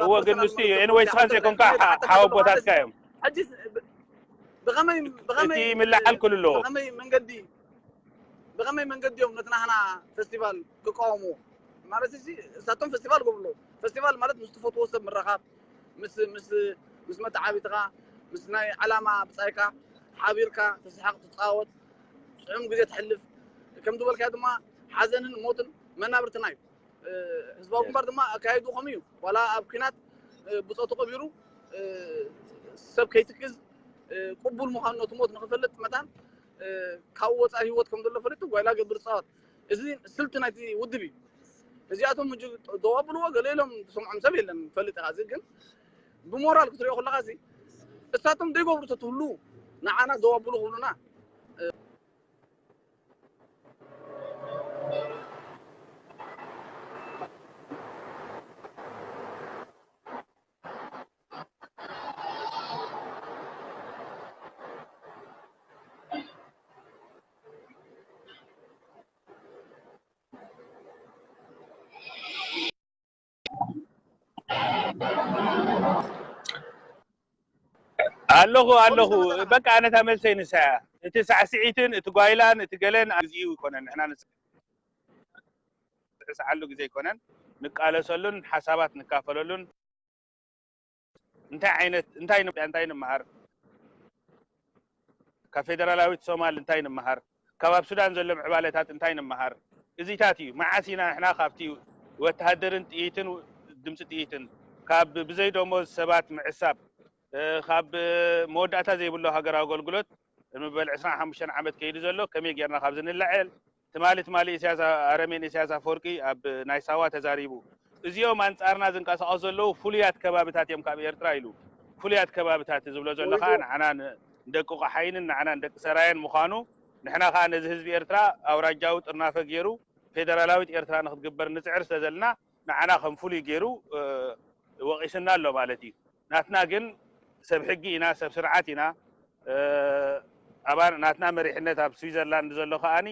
እወ ግን ንሱ እዩ። ኤንወይ እስኻ ዘይኮንካ ሓወቦታትካ እዮም። እቲ ምልዓል ክህሉ ኣለዎ። ብኸመይ መንገዲ እዮም ነቲ ናህና ፌስቲቫል ክቃወምዎ? ማለት እዚ እሳቶም ፌስቲቫል ገብሩ ኣለዉ። ፌስቲቫል ማለት ምስ ትፈትዎ ሰብ ምረኻብ፣ ምስ ምስ ምስ መተዓቢትኻ፣ ምስ ናይ ዕላማ ብጻይካ ሓቢርካ ትስሓቕ ትጻወት፣ ጥዑም ግዜ ትሕልፍ። ከም ዝበልካዮ ድማ ሓዘንን ሞትን መናብርትና እዩ። ህዝባዊ ግንባር ድማ ኣካይዱ ከምኡ እዩ። ዋላ ኣብ ኲናት ብጾቱ ቀቢሩ ሰብ ከይትክዝ ቅቡል ምዃኑ ነቲ ሞት ንኽፈልጥ መታን ካብ ወፃኢ ህይወት ከም ዘሎ ፈሊጡ ጓይላ ገብር ዝፃወት እዚ ስልቲ ናይቲ ውድብ እዩ። እዚኣቶም ሕጂ ደው ኣብልዎ ገለ ኢሎም ዝሰምዖም ሰብ የለን ፈልጥ ኢኻ። እዚ ግን ብሞራል ክትሪኦ ከለኻ እዚ እሳቶም ዘይገብሩ ተትህሉ ንዓና ደው ኣብሉ ክብሉና ኣለኹ ኣለኹ በቃ ኣነታ መልሰይ ንሳ እያ። እቲ ሳዕስዒትን እቲ ጓይላን እቲ ገለን ኣብ ግዜኡ ይኮነን። ንሕና ንስዕስዓሉ ግዜ ይኮነን። ንቃለሰሉን ሓሳባት ንካፈለሉን እንታይ ዓይነት እንታይ እንታይ ንምሃር ካብ ፌደራላዊት ሶማል እንታይ ንምሃር? ካብ ኣብ ሱዳን ዘሎ ምዕባለታት እንታይ ንምሃር? እዚታት እዩ። መዓስ ኢና ንሕና ካብቲ ወተሃደርን ጥይትን ድምፂ ጥይትን ካብ ብዘይ ደሞዝ ሰባት ምዕሳብ ካብ መወዳእታ ዘይብሉ ሃገራዊ ኣገልግሎት ንበል ዕስራን ሓሙሽተን ዓመት ከይዱ ዘሎ ከመይ ጌርና ካብዚ ንላዓል? ትማሊ ትማሊ ኢሳያስ ኣረሜን ኢሳያስ ኣፈወርቂ ኣብ ናይ ሳዋ ተዛሪቡ እዚኦም ኣንጻርና ዝንቀሳቐሱ ዘለዉ ፍሉያት ከባብታት እዮም ካብ ኤርትራ ኢሉ። ፍሉያት ከባብታት ዝብሎ ዘሎ ከዓ ንዓና ንደቂ ቆሓይንን ንዓና ንደቂ ሰራየን ምዃኑ ንሕና ከዓ ነዚ ህዝቢ ኤርትራ ኣውራጃዊ ጥርናፈ ገይሩ ፌደራላዊት ኤርትራ ንክትግበር ንጽዕር ስለዘለና ንዓና ከም ፍሉይ ገይሩ ወቒስና ኣሎ ማለት እዩ። ናትና ግን ሰብ ሕጊ ኢና፣ ሰብ ስርዓት ኢና። ኣባን ናትና መሪሕነት ኣብ ስዊዘርላንድ ዘሎ ከዓኒ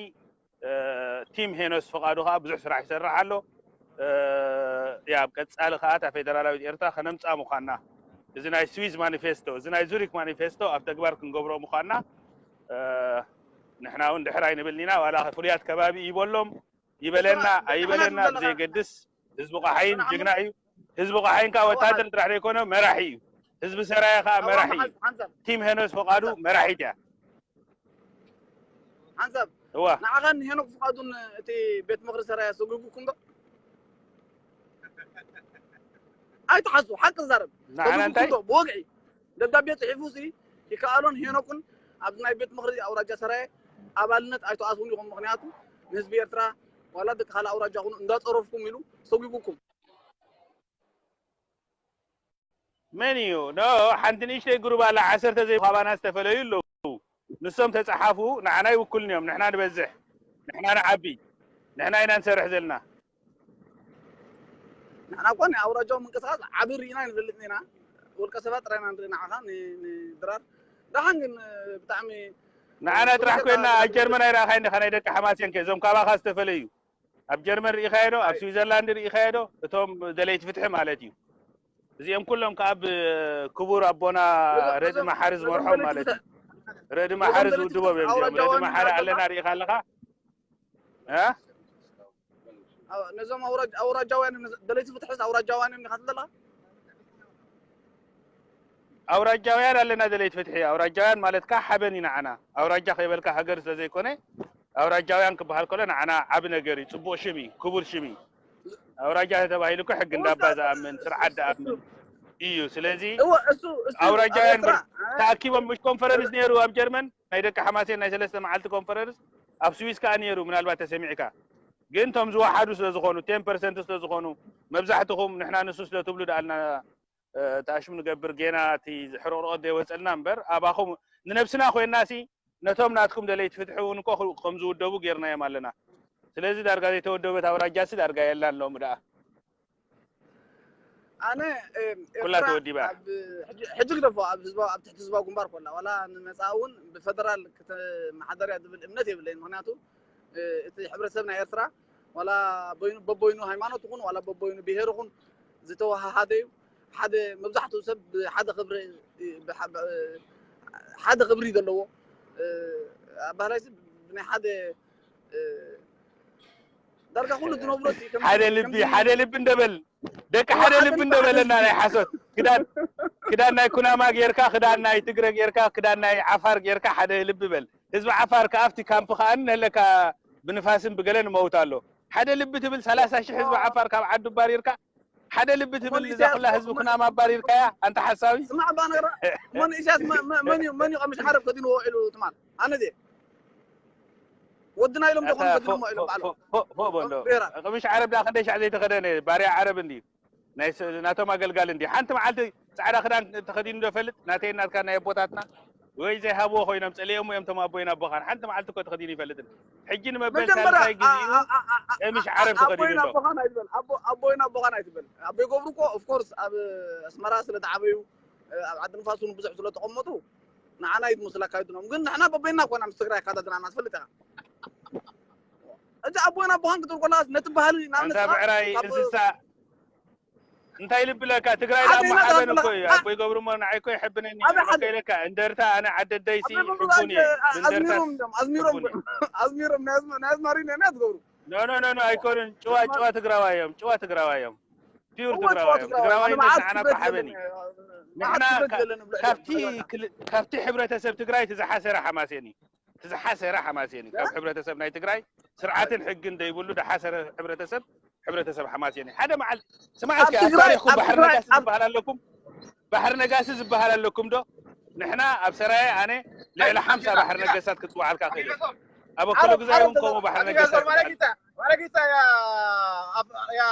ቲም ሄኖስ ፍቓዱ ከዓ ብዙሕ ስራሕ ይሰርሕ ኣሎ። ያ ኣብ ቀጻሊ ከዓ እታ ፌደራላዊት ኤርትራ ከነምጻ ምዃንና እዚ ናይ ስዊዝ ማኒፌስቶ እዚ ናይ ዙሪክ ማኒፌስቶ ኣብ ተግባር ክንገብሮ ምዃንና ንሕና እውን ድሕር ኣይንብልን ኢና። ዋላ ፍሉያት ከባቢ ይበሎም ይበለና ኣይበለና ብዘየገድስ፣ ህዝቢ ቆሓይን ጅግና እዩ። ህዝቢ ቆሓይን ከዓ ወታደር ጥራሕ ዘይኮነ መራሒ እዩ። ህዝቢ ሰራየ ከዓ መራሒ እዩ። ቲም ሄኖስ ፈቃዱ መራሒት እያ። ሓንሳብ እዋ ንዓኻን ሄኖክ ፍቃዱን እቲ ቤት ምኽሪ ሰራየ ሰጉጉኩም ዶ? ኣይትሓሱ፣ ሓቂ ዛረብ። ንዓና እንታይ? ብወግዒ ደብዳቤ ጽሒፉ ሲ ይከኣሎን ሄኖክን ኣብዚ ናይ ቤት ምኽሪ ኣውራጃ ሰራየ ኣባልነት ኣይትኣስውን ኢኹም። ምኽንያቱ ንህዝቢ ኤርትራ ዋላ ደቂ ካልእ ኣውራጃ ኩኑ እንዳጸረፍኩም ኢሉ ሰጉጉኩም። መን እዩ? ኖ፣ ሓንቲ ንእሽተይ ግሩብ ኣላ፣ ዓሰርተ ዘይኮኑ ካባና ዝተፈለዩ ኣለዉ። ንሶም ተጸሓፉ፣ ንዓና ይውክሉን እዮም። ንሕና ንበዝሕ፣ ንሕና ንዓቢ፣ ንሕና ኢና ንሰርሕ ዘለና። ንሕና እኮ ናይ ኣውራጃዊ ምንቅስቃስ ዓቢ ርኢና ንፈልጥ ኢና። ውልቀ ሰባት ጥራይ ኢና ንርኢ ንዓኻ ን- ንድራር። ደሓን ግን ብጣዕሚ ንዓና ጥራሕ ኮይና ኣብ ጀርመን ኣይረኣኻይን ዲኻ? ናይ ደቂ ሓማሴን ከ እዞም ካባኻ ዝተፈለዩ ኣብ ጀርመን ርኢኻዮ ዶ? ኣብ ስዊዘርላንድ ርኢኻዮ ዶ? እቶም ደለይቲ ፍትሒ ማለት እዩ። እዚኦም ኩሎም ከዓ ብክቡር ኣቦና ረዲ መሓሪ ዝመርሖም ማለት እዩ። ረዲ መሓሪ ዝውድቦም እዮም እዚኦም። ረዲ መሓሪ ኣለና ርኢኻ ኣለኻ? እ? ነዞም ኣውራጃውያን ደለይቲ ፍትሕስ ኣውራጃውያን እዮም ኢኻ ትብለላ? ኣውራጃውያን ኣለና ደለይቲ ፍትሒ። ኣውራጃውያን ማለት ከዓ ሓበን ኢና ንዓና። ኣውራጃ ከይበልካ ሃገር ስለዘይኮነ ኣውራጃውያን ክበሃል ከሎ ንዓና ዓቢ ነገር እዩ። ጽቡቕ ሽም እዩ፣ ክቡር ሽም እዩ። ኣውራጃ ተባሂሉ እኮ ሕጊ እንዳባ ዝኣምን፣ ስርዓት ዝኣምን እዩ። ስለዚ ኣውራጃውያን ተኣኪቦም ምሽ ኮንፈረንስ ነይሩ ኣብ ጀርመን፣ ናይ ደቂ ሓማሴን ናይ ሰለስተ መዓልቲ ኮንፈረንስ ኣብ ስዊስ ከዓ ነይሩ፣ ምናልባት ተሰሚዕካ። ግን እቶም ዝወሓዱ ስለዝኾኑ፣ ቴን ፐርሰንት ስለዝኾኑ፣ መብዛሕትኹም ንሕና ንሱ ስለትብሉ ደኣልና ተኣሽሙ ንገብር፣ ጌና እቲ ሕርቕርቖት ዘይወፀልና እምበር፣ ኣባኹም ንነብስና ኮይንና ሲ ነቶም ናትኩም ደለይቲ ፍትሒ እውን እኮ ከም ዝውደቡ ጌርናዮም ኣለና። ስለዚ ዳርጋ ዘይተወደበት ኣውራጃ ሲ ዳርጋ የላን ሎሚ ደኣ። ኣነ ኩላ ተወዲባ። ሕጂ ግደፎ ኣብ ህዝባዊ ኣብ ትሕቲ ህዝባዊ ግንባር ኮላ ዋላ ንመጻ እውን ብፈደራል ክትመሓደር እያ ዝብል እምነት የብለይን። ምክንያቱ እቲ ሕብረተሰብ ናይ ኤርትራ ዋላ በቦይኑ ሃይማኖት ይኹን ዋላ በቦይኑ ብሄር ይኹን ዝተወሃሃደ እዩ። ሓደ መብዛሕትኡ ሰብ ብሓደ ክብሪ ሓደ ክብሪ ዘለዎ ኣባህላይ ሰብ ብናይ ሓደ ዳርጋ ኩሉ ዝነብሮ ሓደ ልቢ ሓደ ልቢ እንደበል ደቂ ሓደ ልቢ እንደበለና ናይ ሓሶት ክዳን ክዳን ናይ ኩናማ ጌርካ ክዳን ናይ ትግረ ጌርካ ክዳን ናይ ዓፋር ጌርካ ሓደ ልቢ በል። ህዝቢ ዓፋር ከኣፍቲ ካምፕ ከኣ ንህለካ ብንፋስን ብገለን መውት ኣሎ። ሓደ ልቢ ትብል ሰላሳ ሽሕ ህዝቢ ዓፋር ካብ ዓዱ ኣባሪርካ ሓደ ልቢ ትብል እዛ ኩላ ህዝቢ ኩናማ ኣባሪርካያ ኣንታ ሓሳዊ። ስማዕ ባነራ መን ኢሳያስ መን እዩ ቀምሽ ዓረብ ከዲንዎ ውዒሉ ትማል ኣነ ድየ ወድና ኢሎም ዝኾኑ ከዲኖሞ ኢሎም ባዕሎም። ፎ በሎ ቀምሽ ዓረብ ዳ ክንደይ ሻዕ ዘይተኸደነ ባርያ ዓረብ እንድዩ። ናይ ናቶም ኣገልጋሊ እንዲ ሓንቲ መዓልቲ ጻዕዳ ክዳን ተኸዲኑ ዶ ፈልጥ ናተይ ናትካ ናይ ኣቦታትና ወይ ዘይሃብዎ ኮይኖም ጸሊኦም እዮም ቶም ኣቦይን ኣቦኻን ሓንቲ መዓልቲ እኮ ተኸዲኑ ይፈልጥን ሕጂ ንመበል ሳልሳይ ግዜኡ ቀሚሽ ዓረብ ተኸዲኑ ኣሎ። ኣቦይን ኣቦኻን ኣይትበል ኣቦይ ገብሩ እኮ ኦፍኮርስ ኣብ ኣስመራ ስለ ተዓበዩ ኣብ ዓዲ ንፋስ እውን ብዙሕ ስለ ተቐመጡ ንዓና እዩ ዝመስለካ ይድኖም ግን ንሕና በበይና ኮና ምስ ትግራይ ካዳድናና ትፈልጥ ኢኻ። እዚ ኣቦይን ኣቦኻን ክትብል ከለኻስ ነቲ ባህሊ ናብ ኣንታ ብዕራይ እንስሳ እንታይ ልብለካ ትግራይ ዳሞ ሓበን እኮ እዩ ኣቦይ ገብሩ እሞ ንዓይ እኮ ይሕብነኒ ኢለካ እንደርታ ኣነ ዓደደይሲ ሕቡን እየ ብእንደርታ ኣዝሚሮም ናይ ኣዝማሪኖ ናይ ትገብሩ ኖ ኖ ኖ ኖ ኣይኮኑን ጭዋ ጭዋ ትግራዋይ እዮም ጭዋ ትግራዋይ እዮም ፒውር ትግራዋይ እዮም ትግራዋይነት ንዓና እኮ ሓበን እዩ ንሕና ካብቲ ክል- ካብቲ ሕብረተሰብ ትግራይ እቲ ዝሓሰረ ሓማሴን እዩ እቲ ዝሓሰረ ሓማሴን እዩ ካብ ሕብረተሰብ ናይ ትግራይ ስርዓትን ሕግን ዘይብሉ ዝሓሰረ ሕብረተሰብ ሕብረተሰብ ሓማሴን እዩ ሓደ መዓል ስማዕ እስኪ ኣብ ታሪኽኩም ባሕሪ ነጋሲ ዝበሃል ኣለኩም ባሕሪ ነጋሲ ዝበሃል ኣለኩም ዶ ንሕና ኣብ ሰራየ ኣነ ልዕሊ ሓምሳ ባሕሪ ነገስታት ክፅውዓልካ ክእል ኣብ ኣከለ ግዛይ እውን ከምኡ ባሕሪ ነገስታት ማለጊታ ማለጊታ ያ ያ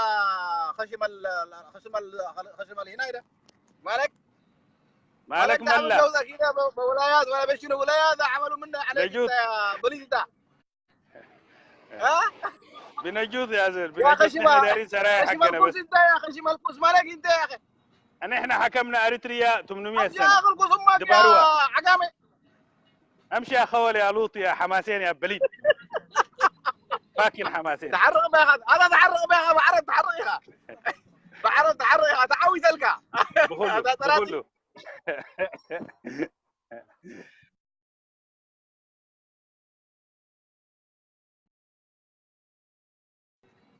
خشمل خشمل خشمل هنا ده مالك مالك ملا ولايات ولا بشنو ولايات عملوا منا عليك بوليس ده ብነጁት ያዝር ብነጁት ሰራይ ሓገነ በስ انت يا اخي شمال قوس مالك انت يا اخي ንሕና ሓከምና ኤሪትሪያ ቱምኑምየ ሰነ ድባርዋ ዓጋመ أمشي يا خولي يا لوط يا حماسين يا بليد فاكين حماسين تحرق بها هذا تحرق بها بعرف تحرقها بعرف تحرقها تعوي تلقى بخلو بخلو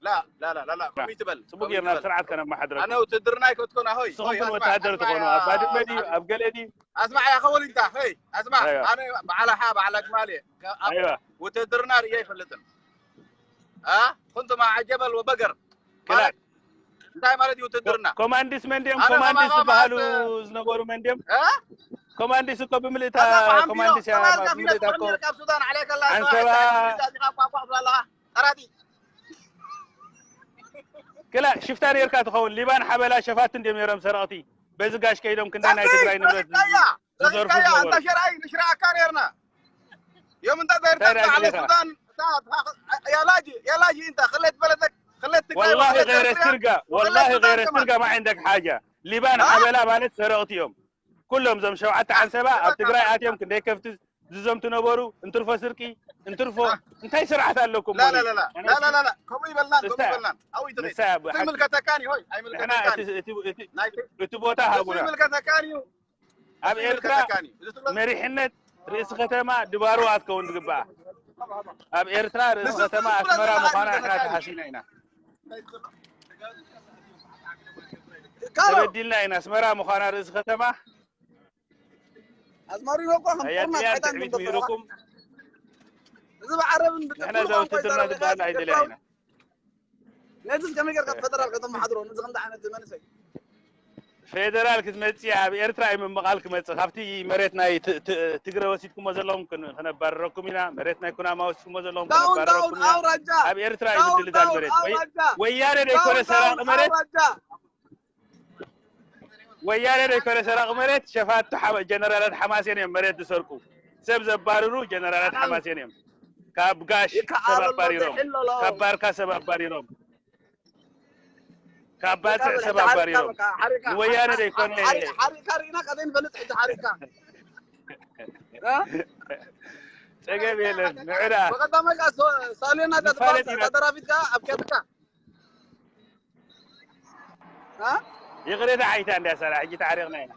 لا لا لا لا لا ከምኡ ይትበል ጽቡቅ ጌርና ስርዓት ከነመሓድረኩም። ኣነ ውትድርና ኣይፈትኮን ኣሆይ ንስኹም ግን ወታደር ትኾኑ ኣብ ባድመ ድዩ ኣብ ገለ ድዩ? ኣስማዕ ኢኻ ወሊንታ ሆይ ኣስማዕ ኣነ በዓል ሓ በዓል ኣግማል እየ ውትድርና ርእየ ኣይፈልጥን። ኣ ኩንቱማ ጀበል ወበገር ማለት እንታይ ማለት እዩ ውትድርና? ኮማንዲስ መን ድዮም? ኮማንዲስ ዝበሃሉ ዝነበሩ መን ድዮም? ኮማንዲስ እኮ ብምልእታ ኮማንዲስ እያ። ብምልእታ እኮ ካብ ሱዳን ዓለከላ ዓንሰባ ጠራጢ ክላ ሽፍታ ነርካ ትኸውን። ሊባን ሓበላ ሸፋትን ድዮም ነሮም ሰረቕቲ። በዚ ጋሽ ከይዶም ክንደይ ናይ ትግራይ ንብረት ዝዘርፉ ተዘርካያ ዝነበሩ። ኣንታ ሸርኣይ ንሽርኣካ ነርና يوم انت داير ترى تطلع على عليها. السودان يا لاجي يا لاجي انت خليت بلدك خليت تقرأ والله وخليت غير إريتريا السرقة وخليت والله السودان غير كمان. السرقة ما عندك حاجة. ሊባን ها؟ ሓበላ ማለት ሰረቕቲ እዮም። ኩሎም እዞም ሸውዓተ ዓንሰባ ኣብ ትግራይ ኣትዮም ክንደይ ከፍቲ ዝዘምቱ ነበሩ። እንትርፎ ስርቂ እንትርፎ እንታይ ስርዓት ኣለኩም? لا لا لا لا لا لا لا لا كم يبلان كم استا- يبلان او يدري ንሳ سلم الكتاكاني هوي اي من ንሕና الكتاكاني እቲ- እቲ- እቲ- نايتي እቲ ቦታ ሃቡና سلم الكتاكاني ኣብ ኤርትራ መሪሕነት ርእሲ ከተማ ድባርዋ ክትከውን ዝግባኣ ኣብ ኤርትራ ርእሲ ከተማ ኣስመራ ምዃና ንሕና ተሓሲና ኢና። ተበዲልና ኢና። ኣስመራ ምዃና ርእሲ ከተማ ኣዝማሪኖ እኮ ከም ቁርና ኣያድልያን ሓይታን ትዕቢት ዝንበሩ ነይሩኩም እዚ ብዓረብን ንሕና እዛ ውትድርና ዝበሃል ኣይደለያ ኢና። ነዚ ከመይ ጌርካ ፈደራል ከተመሓድሮ ነዚ ከምዚ ዓይነት መንእሰይ ፌደራል ክትመፅእ ኣብ ኤርትራ እዩ ምምቓል ክመፅእ ካብቲ መሬት ናይ ት- ት- ትግረ ወሲድኩሞ ዘለኹም ክን- ክነባረረኩም ኢና። መሬት ናይ ኩናማ ወሲድኩሞ ዘለኹም ዳውን ዳውን ክነባረረኩም ኢና። ኣውራጃ ኣብ ኤርትራ እዩ ዳውን ምድልዳል ዳውን መሬት ወይ- ኣውራጃ ወያነ ዘይኮነ ዳውን ሰራቂ ዳውን መሬት ኣውራጃ ወያነ ዘይኮነ ሰራቂ መሬት ሸፋቱ ሓማ- ጀነራላት ሓማሴን እዮም መሬት ዝሰርቁ። ሰብ ዘባርሩ ጀነራላት ሓማሴን እዮም። ካብ ጋሽ ሰብ ይከኣል ኣሎ ኣባሪሮም ዘሕል ኣሎ ካብ ባርካ ሰብ ኣባሪሮም ካብ ባፅዕ ሰብ ኣባሪሮም ንወያነ ዘይኮነ ሓሪካ ርኢና ከዘይ ንፈልጥ ሕጂ ሓሪካ ፀገም የለን ንዕዳ በቀዳማይ ሳሌና ንፋለጥ ኢና። ተደራፊትካ ኣብ ከትካ ይቕሬታ ዓይታ እንድያ ሰላ ሕጂ ተዓሪቕና ኢና።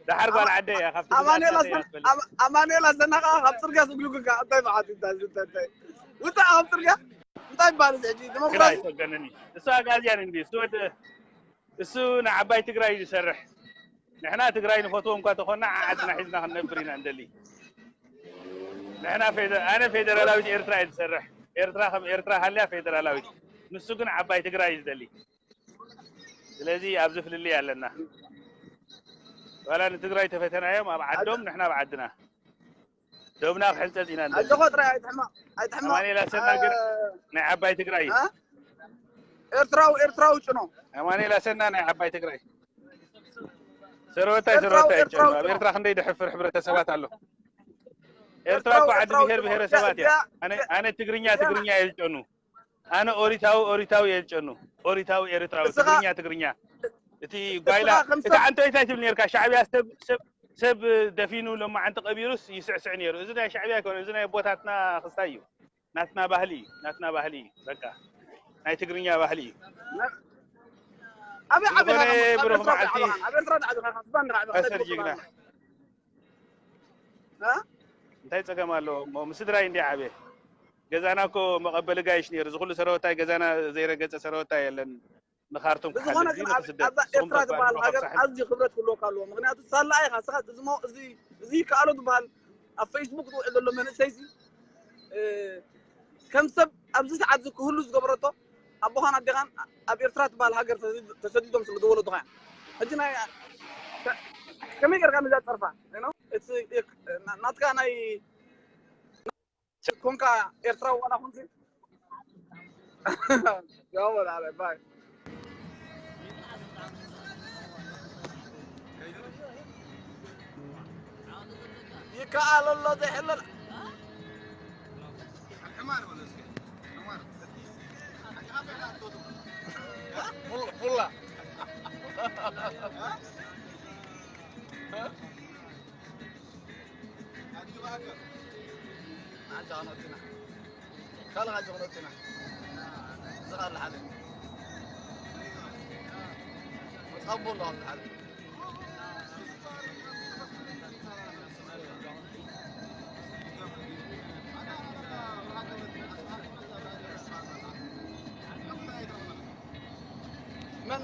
ደሓር ጓል ዓደ እያ ካብቲ ኣማኑኤል ጉድኣት ኣሰን- ይፈልጥ። ኣማ- ኣማኑኤል ኣሰናኻ ካብ ፅርግያ ስግሉግካ እንታይ መዓት እንታይ እንታይ እንታይ ውፃእ ካብ ፅርግያ እንታይ ይባል እዚ ሕጂ ግራ ዲሞክራሲ ኣይፈገንን እዩ። እሱ ኣጋዝያን እንዲ እሱ ወደ እሱ ንዓባይ ትግራይ እዩ ዝሰርሕ። ንሕና ትግራይ ንፈትዎ እንኳ ተኾና ዓዓድና ሒዝና ክንነብር ኢና እንደሊ። ንሕና ፌደ- ኣነ ፌደራላዊት ኤርትራ እየ ዝሰርሕ። ኤርትራ ከም ኤርትራ ሃልያ ፌደራላዊት። ንሱ ግን ዓባይ ትግራይ እዩ ዝደሊ። ስለዚ ኣብዚ ፍልልይ ኣለና። ዋላ ንትግራይ ተፈተናዮም ኣብ ዓዶም ንሕና ኣብ ዓድና። ዶብና ክሕንፀፅ ኢና ንደሊ። ኣጆኻ ጥራይ ኣይትሕማቕ ኣይትሕማቕ ኣማኑኤል ኣሰና ግን ናይ ዓባይ ትግራይ እዩ። እ? ኤርትራዊ ኤርትራዊ ጭኖ ኣማኑኤል ኣሰና ናይ ዓባይ ትግራይ ሰረወታይ ኤርትራዊ- ሰረወታይ ኤርትራዊ ይጨኑ ኣብ ጭኖ። ኤርትራ ክንደይ ድሕፍር ሕብረተሰባት ኣሎ። ኤርትራ ኤርትራዊ- እኮ ዓዲ ኤርትራዊ ብሄር ጭኖ። ብሄረሰባት እያ። እዚኣ- ኣነ ኣነ ትግርኛ እዚኣ- ትግርኛ እየ ዝጨኑ። ኣነ ኦሪታዊ ኦሪታዊ እየ ዝጨኑ። ኦሪታዊ ኤርትራዊ እስኻ- ትግርኛ ትግርኛ። እቲ ጓይላ እስኻ ከም እቲ ሰብ- ዓንቶ እንታይ ትብል ነርካ? ሻዕብያ ሰብ ሰብ ሰብ ደፊኑ ሎማዓንቲ ቀቢሩስ ይስዕስዕ ነይሩ። እዚ ናይ ሻዕብያ ኣይኮነ፣ እዚ ናይ ኣቦታትና ክስታይ እዩ። ናትና ባህሊ እዩ፣ ናትና ባህሊ እዩ። በቃ ናይ ትግርኛ ባህሊ እዩ። ኣበይ ዓቢኻ ዝኾነ ኢኻ? ኣብ ብሩኽ ኤርትራ መዓልቲ ዓቢኻ? ኣብ ኤርትራ ዓቢኻ? ኣብ ሱዳን ዲኻ ዓቢኻ? ኣሰር ጅግና። እ? እንታይ ጸገም ኣለዎ እሞ? ምስ ስድራይ እንዲ ዓብየ። ገዛና እኮ መቐበሊ ጋይሽ ነይሩ። እዚ ኩሉ ሰረወታይ ገዛና ዘይረገጸ ሰረወታይ የለን። ንኻርቱም ብዝኾነ ክሓልፍ ግን እዩ ኣብ- ንክስደድ። ኣብዛ ንስኹም ኤርትራ ተባረሩ ዝበሃል ሃገር ከብሳሕን። ኣዝዩ ክብረት ክህልወካ ኣለዎ። ምክንያቱ ሳላ ኢኻ። ንስኻ እዚ ሞ- እዚ እዚ ይከኣሎ ዝበሃል ኣብ ፌስቡክ ዝውዕል ዘሎ መንእሰይ እዚ እ፣ ከም ሰብ ኣብዚ ሰዓት እዚ ክህሉ ዝገበረቶ ኣቦኻን ኣዴኻን ኣብ ኤርትራ ትበሃል ሃገር ተሰዲ- ተሰዲዶም ስለ ዝወለዱኻ እዮም። ሕጂ ናይ ከ- ከመይ ጌርካ ነዛ ትጸርፋ? You know? እቲ ናትካ ናይ ኮንካ ኤርትራዊ ዋላ ኮንሲ ያው ወላ ባይ ይከኣል ኣሎ ዘይሕለል ሙላ ሓንቲ ኸነውትና ካልእ ሓንቲ ኸነውትና እዚ ኻል ሓደ መጻቦ ኣሎ ኻል ሓደ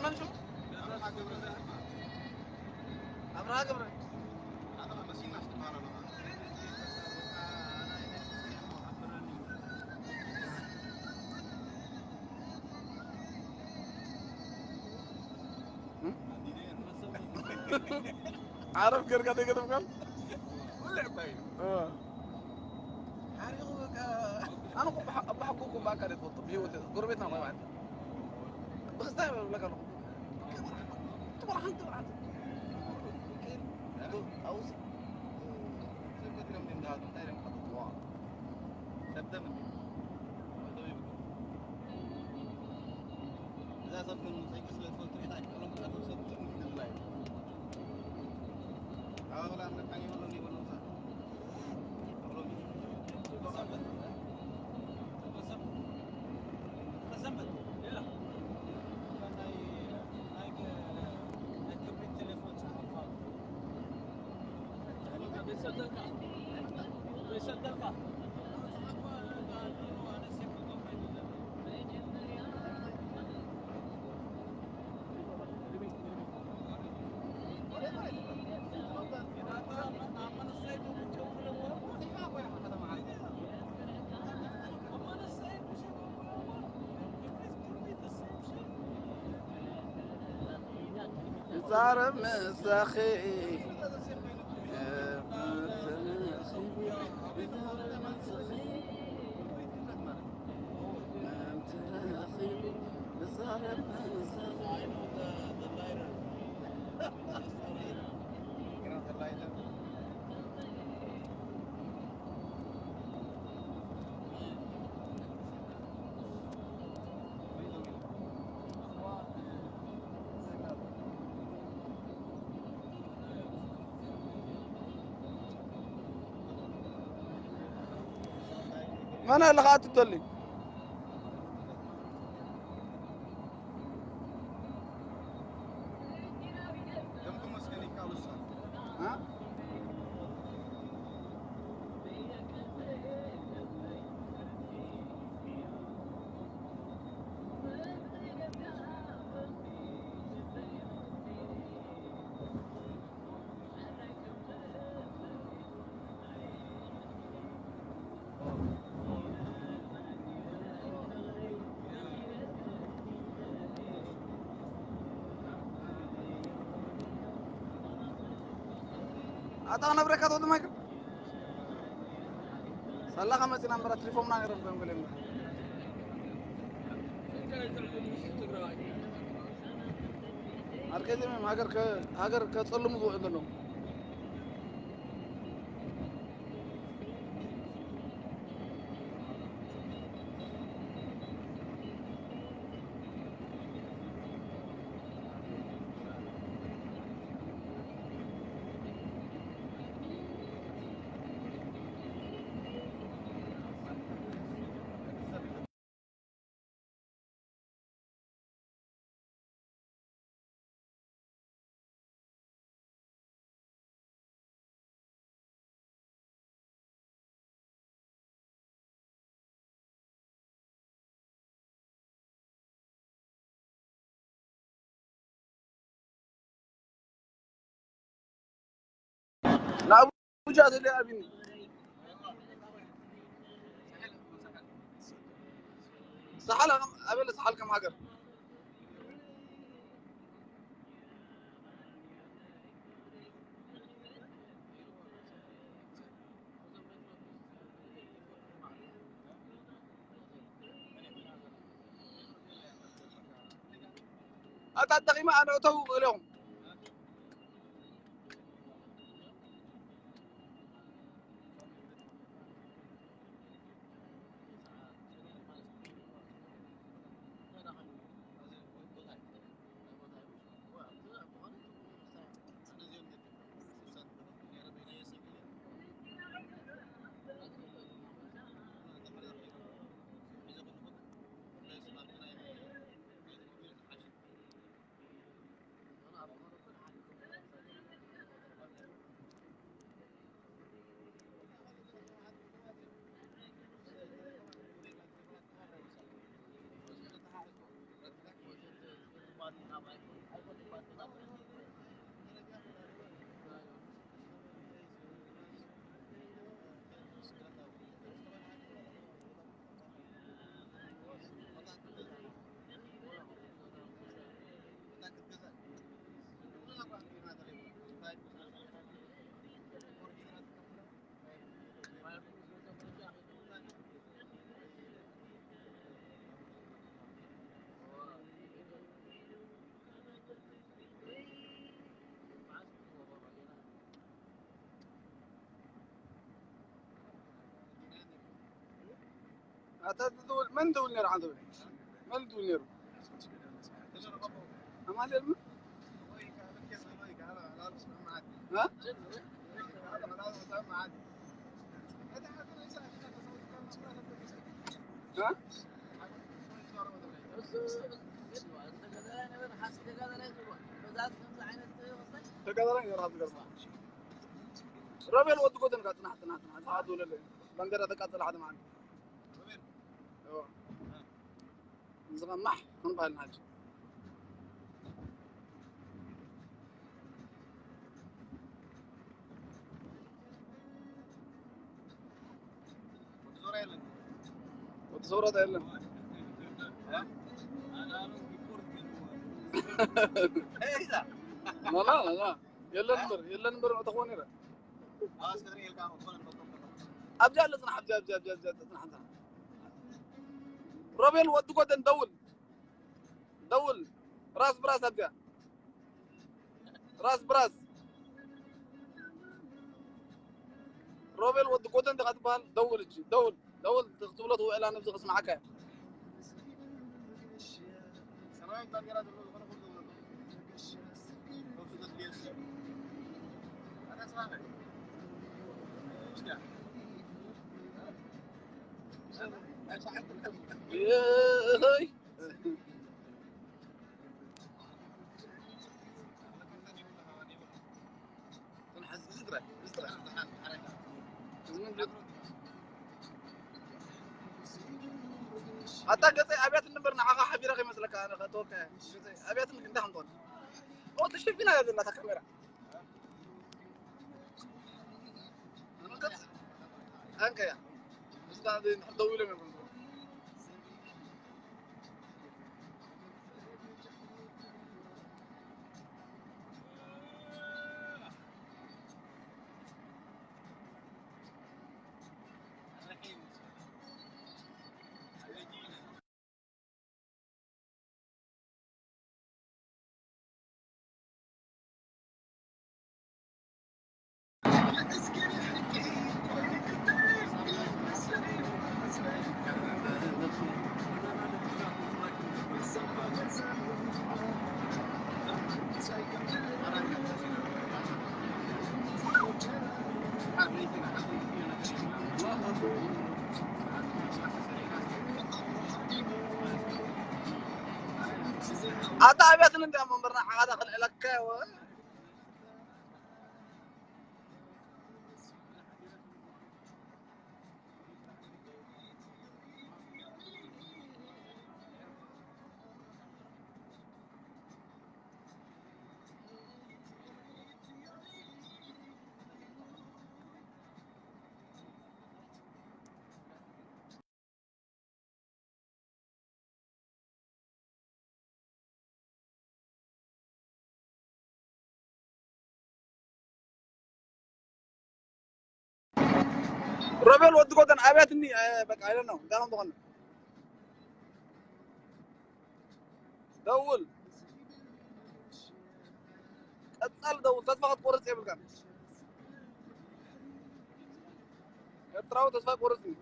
መን ሽሙ? ኣብርሃ ገብረ። ዓረብ ገርካ ተገደፍካል? ኩሉ ዕባይ እዩ። እ። ሓሪቑ በቃ። ኣነ እኮ ኣባ-፣ ኣባ ሓጎ እኮ ብኣካል እየ ዝፈልጦ፣ ብህይወት እየ፣ ጎረቤትና እኮ ማለት እዩ። ብኽስታይ እብለካ ኣለኹ። ትበርሓን፣ ትበርሓን። ኣውስ። ሰብ ገዲሎም ድዮም ዝሃቱ? እንታይ ኢሎም ክሓቱ? ዋ። ሰብ ደም እንድዩ። እዛ ሰብ ግን ሳይክል ስለ ትፈልጡ ኢኻ ኣይከሎም ክኣተው ሰብ ጥቕሚ ክድላ እዩ። ኣባብላ መካኒ ይበሎም ይበሎም ሳ። ይበሎም። ይዛረብ ምሳኺ። መን ኣለኻ ኣትተሊ? እ? ኣታ ክነብረካ ትወዲ ማይክል ሳላኻ መፂና እምበራ ትሪፎምና ነይሮም ኮይም ገለ እምበር ኣርከይ ዘሚም ሃገር ከ-፣ ሃገር ከፀልሙ ዝውዕል ዘለዉ ንኣቡጃ ዘለ ኣብኒ ሰሓል ኣበለ ሰሓል ከም ሃገር ኣታ ተኺማ ኣነ እተው ኢሎም ኣታ ትድውል፣ መን ትድውል ነይሩ? ዓንተ መን ትድውል ነይሩ? ኣማኑኤል ምን? እ? እ? ተጋዳላይ ነይሩ፣ ኣብ ዝገርማ። ሮቤል ወዲ ጎደን ጋር ጽናሕ፣ ጽናሕ፣ ጽናሕ፣ ጽናሕ፣ ደውለለይ። ባንዴራ ተቃጸለ ሓደ መዓልቲ። እዎ። ዝቐማሕ ክንባል ናቸው። ወዲ ዞራ የለን። ወዲ ዞራ የለን። ኖ፣ ኖ፣ ኖ፣ ኖ። የለን እምበር፣ የለን እምበር፣ ተኾነ ይረ። ኣብዚ ኣሎ፣ ጽናሕ፣ ኣብዚ፣ ኣብዚ፣ ኣብዚ፣ ኣብዚ፣ ኣብዚ፣ ጽናሕ፣ ጽናሕ። ሮቤል ወዲ ጎደን ደውል፣ ደውል። ራስ ብራስ ኣብዚኣ። ራስ ብራስ። ሮቤል ወዲ ጎደን ዲኻ ትበሃል? ደውል እጂ፣ ደውል፣ ደውል። ትብሎ ትውዕላ ነብዚ ክስምዓካ እያ። ሰማያዊት ባንዴራ ዘለዎ ዝኾነ ኩሉ ደውል። እህይ። ኣታ ገጸይ ኣብያት እንበር ንዓኻ ሓቢረ ከይመስለካ፣ ኣነ ከተወልካ ገጸይ ኣብያት እንታይ ከም ትኾን። ኦ፣ ተሸፊና እያ ዘላ እታ ካሜራ። ኣንከያ። እስካ እንድሕር ደው ኢሎም እዮም። ኣታ ኣብያትን እንዲያ መንበርና ዓቓዳ ክልዕለካ ወ ሮቤል ወዲ ጎደን ኣብያትኒ፣ እ፣ በቃ፣ I don't know፣ እንታይ ከም ዝኾነ። ደውል። ቀጻል ደውል፣ ተስፋ ክትቆርጽ የብልካን። ኤርትራዊ ተስፋ ቆርጽ እዩ።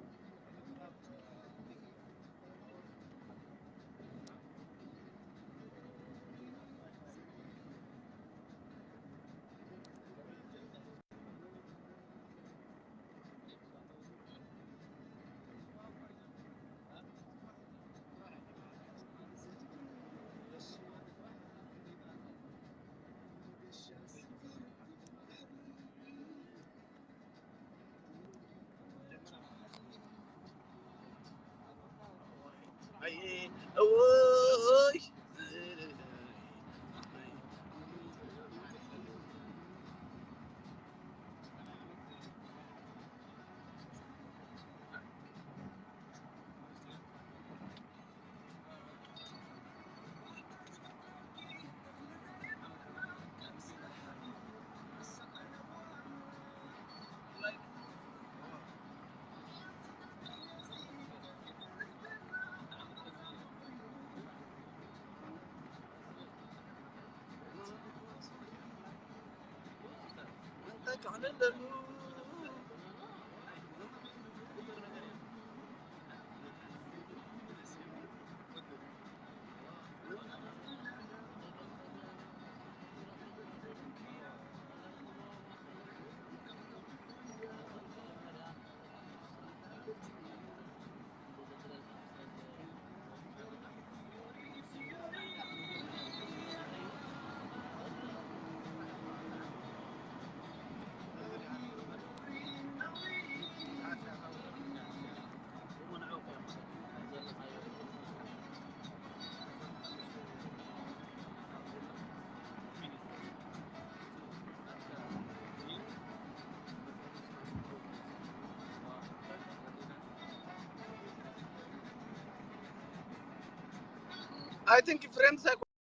I think friends